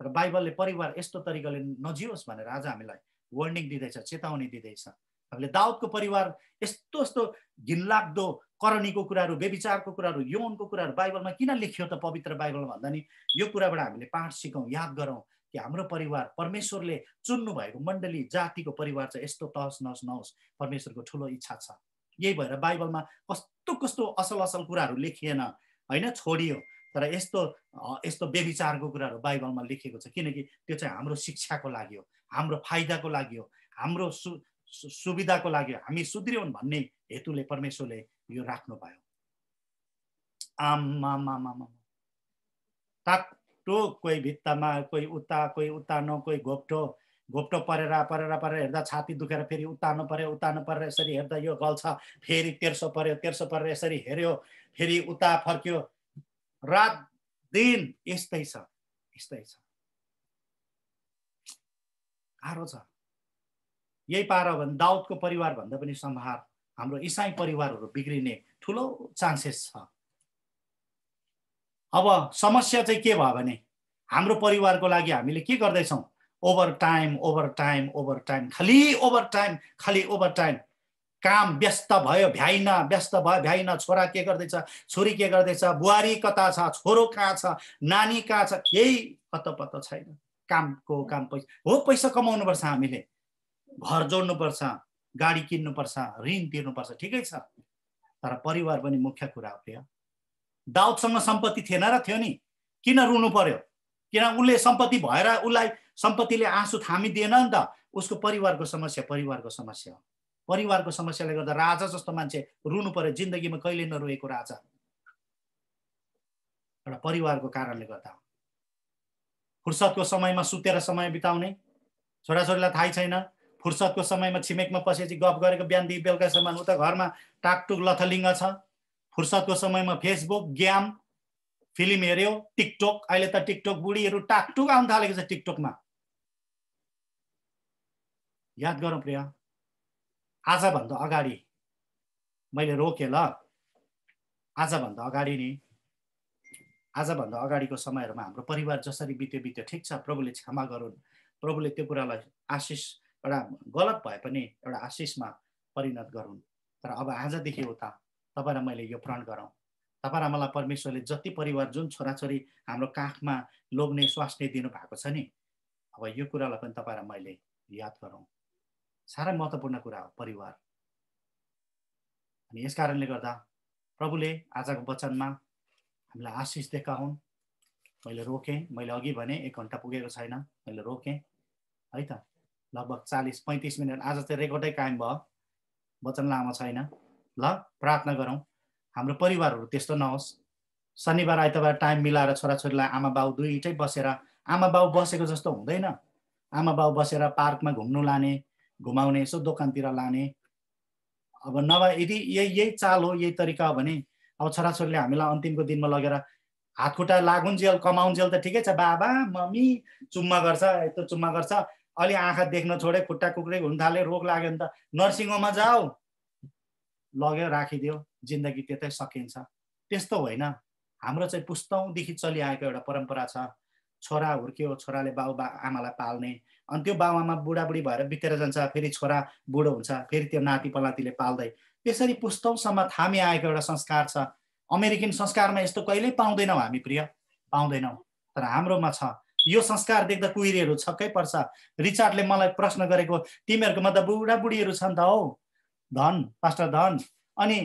तर बाइबलले परिवार यस्तो तरिकाले नजियोस् भनेर आज हामीलाई वार्निङ दिँदैछ, चेतावनी दिँदैछ। हामीले दाउदको परिवार यस्तो यस्तो घिनलाग्दो करणीको कुराहरू, व्यभिचारको कुराहरू, यौनको कुराहरू बाइबलमा किन लेखियो त पवित्र बाइबलमा भन्दा नि यो कुराबाट हामीले पाठ सिकौँ, याद गरौँ कि हाम्रो परिवार परमेश्वरले चुन्नु भएको मण्डली जातिको परिवार चाहिँ यस्तो तहस नहस नहोस्, परमेश्वरको ठुलो इच्छा छ। यही भएर बाइबलमा कस्तो कस्तो असल असल कुराहरू लेखिएन होइन, छोडियो। तर यस्तो यस्तो व्यभिचारको कुराहरू बाइबलमा लेखिएको छ, किनकि त्यो चाहिँ हाम्रो शिक्षाको लागि हो, हाम्रो फाइदाको लागि हो, हाम्रो सुविधाको लागि हो, हामी सुध्रियौँ भन्ने हेतुले परमेश्वरले यो राख्नुभयो। आमामामा टाक्टो, कोही भित्तामा, कोही उता न, कोही घोप्टो परेर हेर्दा छाती दुखेर फेरि उतार्नु पर्यो यसरी हेर्दा यो गल्छ, फेरि तेर्सो परेर यसरी हेऱ्यो, फेरि उता फर्क्यो, रात दिन यस्तै छ। गाह्रो छ। यही पारो भने दाउदको परिवार भन्दा पनि सम्हार हाम्रो इसाई परिवारहरू बिग्रिने ठुलो चान्सेस छ। अब समस्या चाहिँ के भयो भने हाम्रो परिवारको लागि हामीले के गर्दैछौँ? ओभर टाइम, खाली ओभर टाइम। काम व्यस्त भयो भ्याइन, छोरा के गर्दैछ, छोरी के गर्दैछ, बुहारी कता छ, छोरो कहाँ छ, नानी कहाँ छ, केही पत्ता छैन। काम पैसा हो, पैसा कमाउनु पर्छ, हामीले घर जोड्नुपर्छ, गाडी किन्नुपर्छ, ऋण तिर्नुपर्छ, ठिकै छ। तर परिवार पनि मुख्य कुरा हो। दाउदसँग सम्पत्ति थिएन र थियो नि, किन रुनु पर्यो? किन उसले सम्पत्ति भएर उसलाई सम्पत्तिले आँसु थामिदिएन नि त। उसको परिवारको समस्या हो। परिवारको समस्याले गर्दा राजा जस्तो मान्छे रुनु पर्यो। जिन्दगीमा कहिले नरोएको राजा एउटा परिवारको कारणले गर्दा। फुर्सदको समयमा सुतेर समय बिताउने, छोराछोरीलाई थाहै छैन, फुर्सदको समयमा छिमेकमा पसेपछि गफ गरेको बिहानदेखि बेलुकासम्म उता घरमा टाकटुक लथलिङ्ग छ, फुर्सदको समयमा फेसबुक, गेम, फिल्म हेऱ्यो, टिकटक, अहिले त टिकटक बुढीहरू टाकटुक आउन थालेको छ टिकटकमा। याद गरौँ प्रिय, आजभन्दा अगाडि मैले रोकेँ ल, आजभन्दा अगाडि नि, आजभन्दा अगाडिको समयहरूमा हाम्रो परिवार जसरी बित्यो ठिक छ, प्रभुले क्षमा गरून्, प्रभुले त्यो कुरालाई आशिष, एउटा गलत भए पनि एउटा आशिषमा परिणत गरून्। तर अब आजदेखि उता तपाईँ र मैले यो प्रण गरौँ, तपाईँ र मलाई परमेश्वरले जति परिवार, जुन छोराछोरी हाम्रो काखमा लोग्ने स्वास्नी दिनुभएको छ नि, अब यो कुरालाई पनि तपाईँ र मैले याद गरौँ। साह्रै महत्त्वपूर्ण कुरा हो परिवार। अनि यस कारणले गर्दा प्रभुले आजको वचनमा हामीलाई आशिष देखाउन्। मैले रोकेँ, मैले अघि भने 1 घन्टा पुगेको छैन, मैले रोकेँ है त, लगभग 40-35 मिनट। आज चाहिँ रेकर्डै कायम भयो, वचन लामो छैन। ल प्रार्थना गरौँ हाम्रो परिवारहरू त्यस्तो नहोस्। शनिबार आइतबार टाइम मिलाएर छोराछोरीलाई आमा बाउ दुईटै बसेर, आमा बाउ बसेको जस्तो हुँदैन, आमा बाउ बसेर पार्कमा घुम्नु लाने, घुमाउने, यसो दोकानतिर लाने। अब नभए यदि यही चाल हो, यही तरिका हो भने अब छोराछोरीले हामीलाई अन्तिमको दिनमा लगेर हातखुट्टा लागुन्जेल कमाउन्जेल त ठिकै छ, बाबा मम्मी चुम्मा गर्छ, यस्तो चुम्मा गर्छ, अलि आँखा देख्न छोडे, खुट्टा कुक्रे हुन थाले, रोग लाग्यो भने त नर्सिङ होममा जाऊ, लग्यो राखिदियो, जिन्दगी त्यतै सकिन्छ। त्यस्तो होइन। हाम्रो चाहिँ पुस्तौँदेखि चलिआएको एउटा परम्परा छ, छोरा हुर्क्यो, छोराले बाउ आमालाई पाल्ने, अनि त्यो बाउ आमा बुढाबुढी भएर बितेर जान्छ, फेरि छोरा बुढो हुन्छ, फेरि त्यो नाति पलातीले पाल्दै, त्यसरी पुस्तौँसम्म थामी आएको एउटा संस्कार छ। अमेरिकन संस्कारमा यस्तो कहिल्यै पाउँदैनौँ हामी प्रिय, पाउँदैनौँ। तर हाम्रोमा छ। यो संस्कार देख्दा कुहिरेहरू छक्कै पर्छ। रिचार्डले मलाई प्रश्न गरेको, तिमीहरूकोमा त बुढाबुढीहरू छन् त हौ धन, पास्टर धन, अनि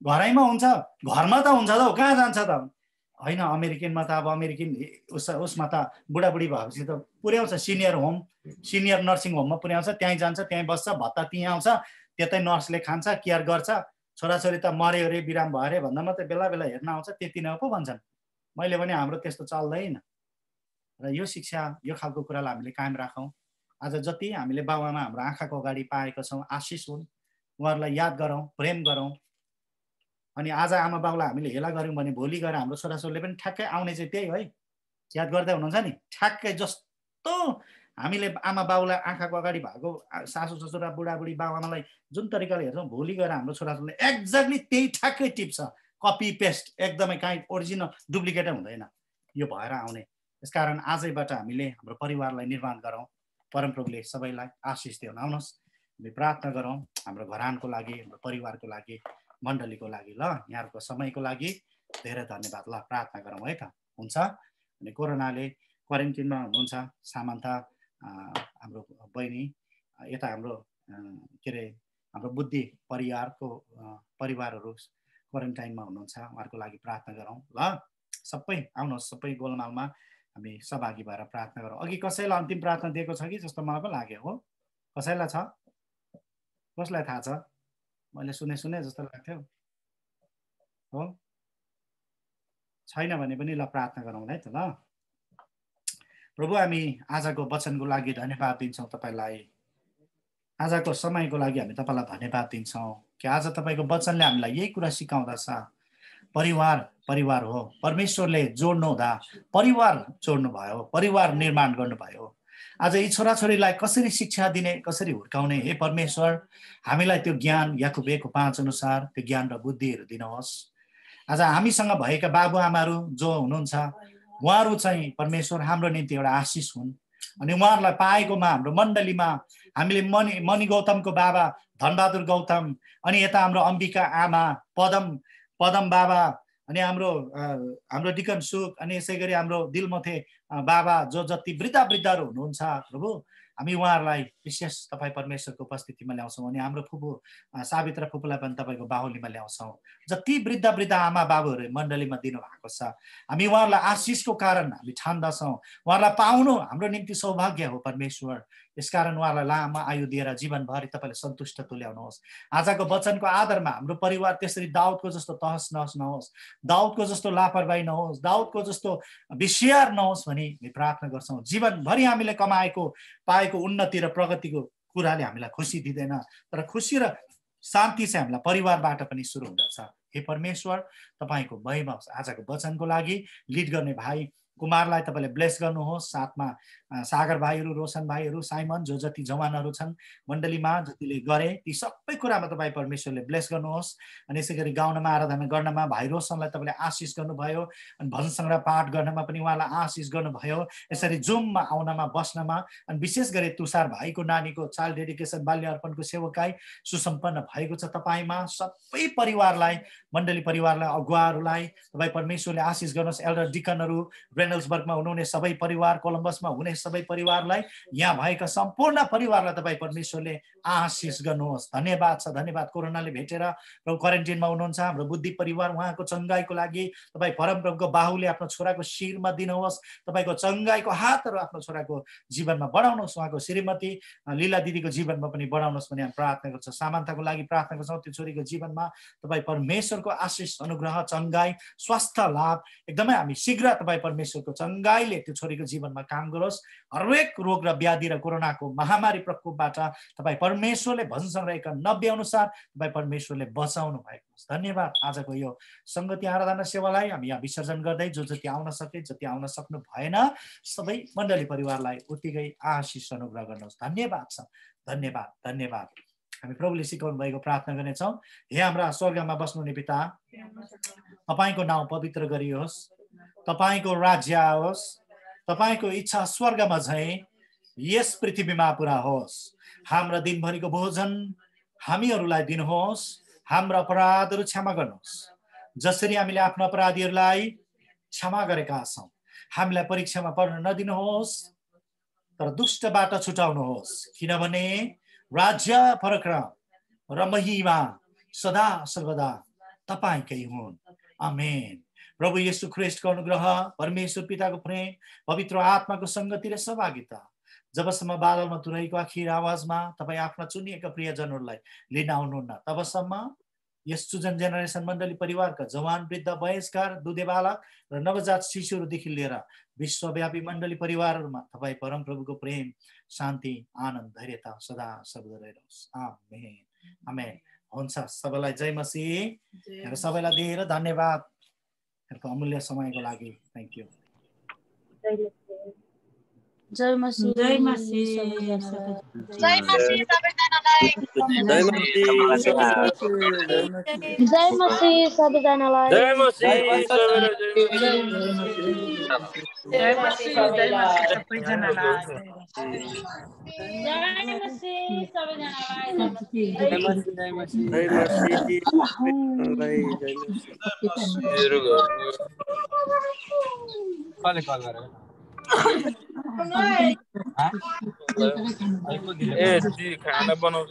घरैमा हुन्छ, घरमा त हुन्छ त हौ, कहाँ जान्छ त? होइन, अमेरिकनमा त अब अमेरिकन उसमा त बुढाबुढी भएपछि त पुर्याउँछ, सिनियर होम, सिनियर नर्सिङ होममा पुर्याउँछ, त्यहीँ जान्छ, त्यहीँ बस्छ, भत्ता त्यहीँ आउँछ, त्यतै नर्सले खान्छ, केयर गर्छ। छोराछोरी त मऱ्यो अरे, बिराम भयो अरे भन्दा मात्रै बेला बेला हेर्न आउँछ, त्यति नै पो भन्छन्। मैले भने हाम्रो त्यस्तो चल्दैन। र यो शिक्षा, यो खालको कुरालाई हामीले कायम राखौँ। आज जति हामीले बाबुआमा हाम्रो आँखाको अगाडि पाएका छौँ, आशिष हुन्, उहाँहरूलाई याद गरौँ, प्रेम गरौँ। अनि आज आमा बाउलाई हामीले हेला गऱ्यौँ भने भोलि गएर हाम्रो छोराछोरीले पनि ठ्याक्कै आउने चाहिँ त्यही है, याद गर्दै हुनुहुन्छ नि, ठ्याक्कै जस्तो हामीले आमा बाउलाई आँखाको अगाडि भएको सासू ससुरा बुढाबुढी बाबुआमालाई जुन तरिकाले हेर्छौँ, भोलि गएर हाम्रो छोराछोरीले एक्ज्याक्टली त्यही ठ्याक्कै टिप्छ, कपी पेस्ट, एकदमै काहीँ ओरिजिनल डुप्लिकेटै हुँदैन। यो भएर आउने। यसकारण आजैबाट हामीले हाम्रो परिवारलाई निर्माण गरौँ। परमप्रभुले सबैलाई आशिष दिउन्। आउनुहोस् हामी प्रार्थना गरौँ हाम्रो घरानको लागि, हाम्रो परिवारको लागि, मण्डलीको लागि। ल यहाँहरूको समयको लागि धेरै धन्यवाद। ल प्रार्थना गरौँ है त, हुन्छ? अनि कोरोनाले क्वारेन्टिनमा हुनुहुन्छ सामान्ता हाम्रो बहिनी, यता हाम्रो के अरे हाम्रो बुद्धि परिवारहरू क्वारेन्टाइनमा हुनुहुन्छ, उहाँहरूको लागि प्रार्थना गरौँ। ल सबै आउनुहोस्, सबै गोलमालमा हामी सहभागी भएर प्रार्थना गरौँ। अघि कसैलाई अन्तिम प्रार्थना दिएको छ कि जस्तो मलाई पो लाग्यो हो? कसैलाई छ? कसलाई थाहा छ? मैले सुने जस्तो लाग्थ्यो हो? छैन भने पनि ल प्रार्थना गरौँ है त। ल प्रभु, हामी आजको वचनको लागि धन्यवाद दिन्छौँ तपाईँलाई, आजको समयको लागि हामी तपाईँलाई धन्यवाद दिन्छौँ कि आज तपाईँको वचनले हामीलाई यही कुरा सिकाउँदछ। परिवार हो, परमेश्वरले जोड्नु हुँदा परिवार जोड्नु भयो, परिवार निर्माण गर्नुभयो। आज यी छोराछोरीलाई कसरी शिक्षा दिने, कसरी हुर्काउने, हे परमेश्वर हामीलाई त्यो ज्ञान याकुब 1:5 अनुसार त्यो ज्ञान र बुद्धिहरू दिनुहोस्। आज हामीसँग भएका बाबुआमाहरू जो हुनुहुन्छ, उहाँहरू चाहिँ परमेश्वर हाम्रो निम्ति एउटा आशिष हुन्। अनि उहाँहरूलाई पाएकोमा हाम्रो मण्डलीमा हामीले मणि गौतमको बाबा धनबहादुर गौतम, अनि यता हाम्रो अम्बिका आमा पदम बाबा, अनि हाम्रो डिकन सुक, अनि यसै गरी हाम्रो दिलमथे बाबा, जो जति वृद्धहरू हुनुहुन्छ प्रभु, हामी उहाँहरूलाई विशेष तपाईँ परमेश्वरको उपस्थितिमा ल्याउँछौँ। अनि हाम्रो फुपू सावित्र फुपूलाई पनि तपाईँको बाहुलीमा ल्याउँछौँ। जति वृद्ध आमा बाबुहरू मण्डलीमा दिनुभएको छ, हामी उहाँहरूलाई आशिषको कारण हामी ठान्दछौँ। उहाँहरूलाई पाउनु हाम्रो निम्ति सौभाग्य हो परमेश्वर। यसकारण उहाँलाई लामो आयु दिएर जीवनभरि तपाईँले सन्तुष्ट तुल्याउनुहोस्। आजको वचनको आधारमा हाम्रो परिवार त्यसरी दाउदको जस्तो तहस नहस नहोस्, दाउदको जस्तो लापरवाही नहोस्, दाउदको जस्तो विश्वास नहोस् भनी हामी प्रार्थना गर्छौँ। जीवनभरि हामीले कमाएको पाएको उन्नति र प्रगतिको कुराले हामीलाई खुसी दिँदैन, तर खुसी र शान्ति चाहिँ हामीलाई परिवारबाट पनि सुरु हुँदछ। हे परमेश्वर, तपाईँको महिमा होस्। आजको वचनको लागि लिड गर्ने भाइ कुमारलाई तपाईँले ब्लेस गर्नुहोस्, साथमा सागर भाइहरू, रोशन भाइहरू, साइमन, जो जति जवानहरू छन् मण्डलीमा जतिले गरे ती सबै कुरामा तपाईँ परमेश्वरले ब्लेस गर्नुहोस्। अनि यसै गरी गाउनमा आराधना गर्नमा भाइ रोशनलाई तपाईँले आशिष गर्नुभयो, अनि भजन सङ्ग्रह पाठ गर्नमा पनि उहाँलाई आशिष गर्नुभयो। यसरी जुममा आउनमा बस्नमा अनि विशेष गरी तुषार भाइको नानीको चाइल्ड डेडिकेसन बाल्य अर्पणको सेवकाई सुसम्पन्न भएको छ। तपाईँमा सबै परिवारलाई, मण्डली परिवारलाई, अगुवाहरूलाई तपाईँ परमेश्वरले आशिष गर्नुहोस्। एल्डर डिकनहरू, रेनल्ड्सबर्गमा हुनुहुने सबै परिवार, कोलम्बसमा हुने सबै परिवारलाई, यहाँ भएका सम्पूर्ण परिवारलाई तपाईँ परमेश्वरले आशिष गर्नुहोस्। धन्यवाद छ, धन्यवाद। कोरोनाले भेटेर प्रभु क्वारेन्टिनमा हुनुहुन्छ हाम्रो बुद्धि परिवार, उहाँको चङ्गाईको लागि तपाईँ परमप्रभुको बाहुले आफ्नो छोराको शिरमा दिनुहोस्। तपाईँको चङ्गाईको हातहरू आफ्नो छोराको जीवनमा बढाउनुहोस्, उहाँको श्रीमती लीला दिदीको जीवनमा पनि बढाउनुहोस् भन्ने हामी प्रार्थना गर्छौँ। सामान्ताको लागि प्रार्थना गर्छौँ, त्यो छोरीको जीवनमा तपाईँ परमेश्वरको आशिष, अनुग्रह, चङ्गाई, स्वास्थ्य लाभ एकदमै हामी शीघ्र तपाईँ परमेश्वरको चङ्गाईले त्यो छोरीको जीवनमा काम गरोस्। हरेक रोग र व्याधि र कोरोनाको महामारी प्रकोपबाट तपाईँ परमेश्वरले भजन सङ्ग्रहका 90 अनुसार तपाईँ परमेश्वरले बचाउनु भएको छ। धन्यवाद। आजको यो सङ्गति आराधना सेवालाई हामी यहाँ विसर्जन गर्दै जो जति आउन सके, जति आउन सक्नु भएन, सबै मण्डली परिवारलाई उत्तिकै आशिष अनुग्रह गर्नुहोस्। धन्यवाद छ, धन्यवाद, धन्यवाद। हामी प्रभुले सिकाउनु भएको प्रार्थना गर्नेछौँ। हे हाम्रा स्वर्गमा बस्नुहुने पिता, तपाईँको नाउँ पवित्र गरियोस्, तपाईँको राज्य आओस्, तपाईँको इच्छा स्वर्गमा झैँ यस पृथ्वीमा पुरा होस्। हाम्रा दिनभरिको भोजन हामीहरूलाई दिनुहोस्, हाम्रा अपराधहरू क्षमा गर्नुहोस् जसरी हामीले आफ्नो अपराधीहरूलाई क्षमा गरेका छौँ। हामीलाई परीक्षामा पर्न नदिनुहोस्, तर दुष्टबाट छुटाउनुहोस्, किनभने राज्य, पराक्रम र महिमा सदा सर्वदा तपाईँकै हुन्। आमेन। प्रभु येशू ख्रीष्टको अनुग्रह, परमेश्वर पिताको प्रेम, पवित्र आत्माको सङ्गति र सहभागिता जबसम्म बादलमा तुरैको आखिर आवाजमा तपाईँ आफ्ना चुनिएका प्रियजनहरूलाई लिन आउनुहुन्न तबसम्म यस सुजन जेनेरेसन मण्डली परिवारका जवान, वृद्ध, वयस्कर, दुधे बालक र नवजात शिशुहरूदेखि लिएर विश्वव्यापी मण्डली परिवारहरूमा तपाईँ परमप्रभुको प्रेम, शान्ति, आनन्द, धैर्यता सदा सर्वदा रहिरहोस्। आमेन, आमेन। हुन्छ, सबैलाई जय मसीह। सबैलाई धेरै धन्यवाद अमूल्य समयको लागि। Thank you. जय मसीह, जय मसीह, जय मसीह सबैजनालाई, जय मसीह, जय मसीह सबैजनालाई, जय मसीह, जय मसीह सबैजनालाई, जय मसीह सबैजनालाई, ए खाना बनाउँछ।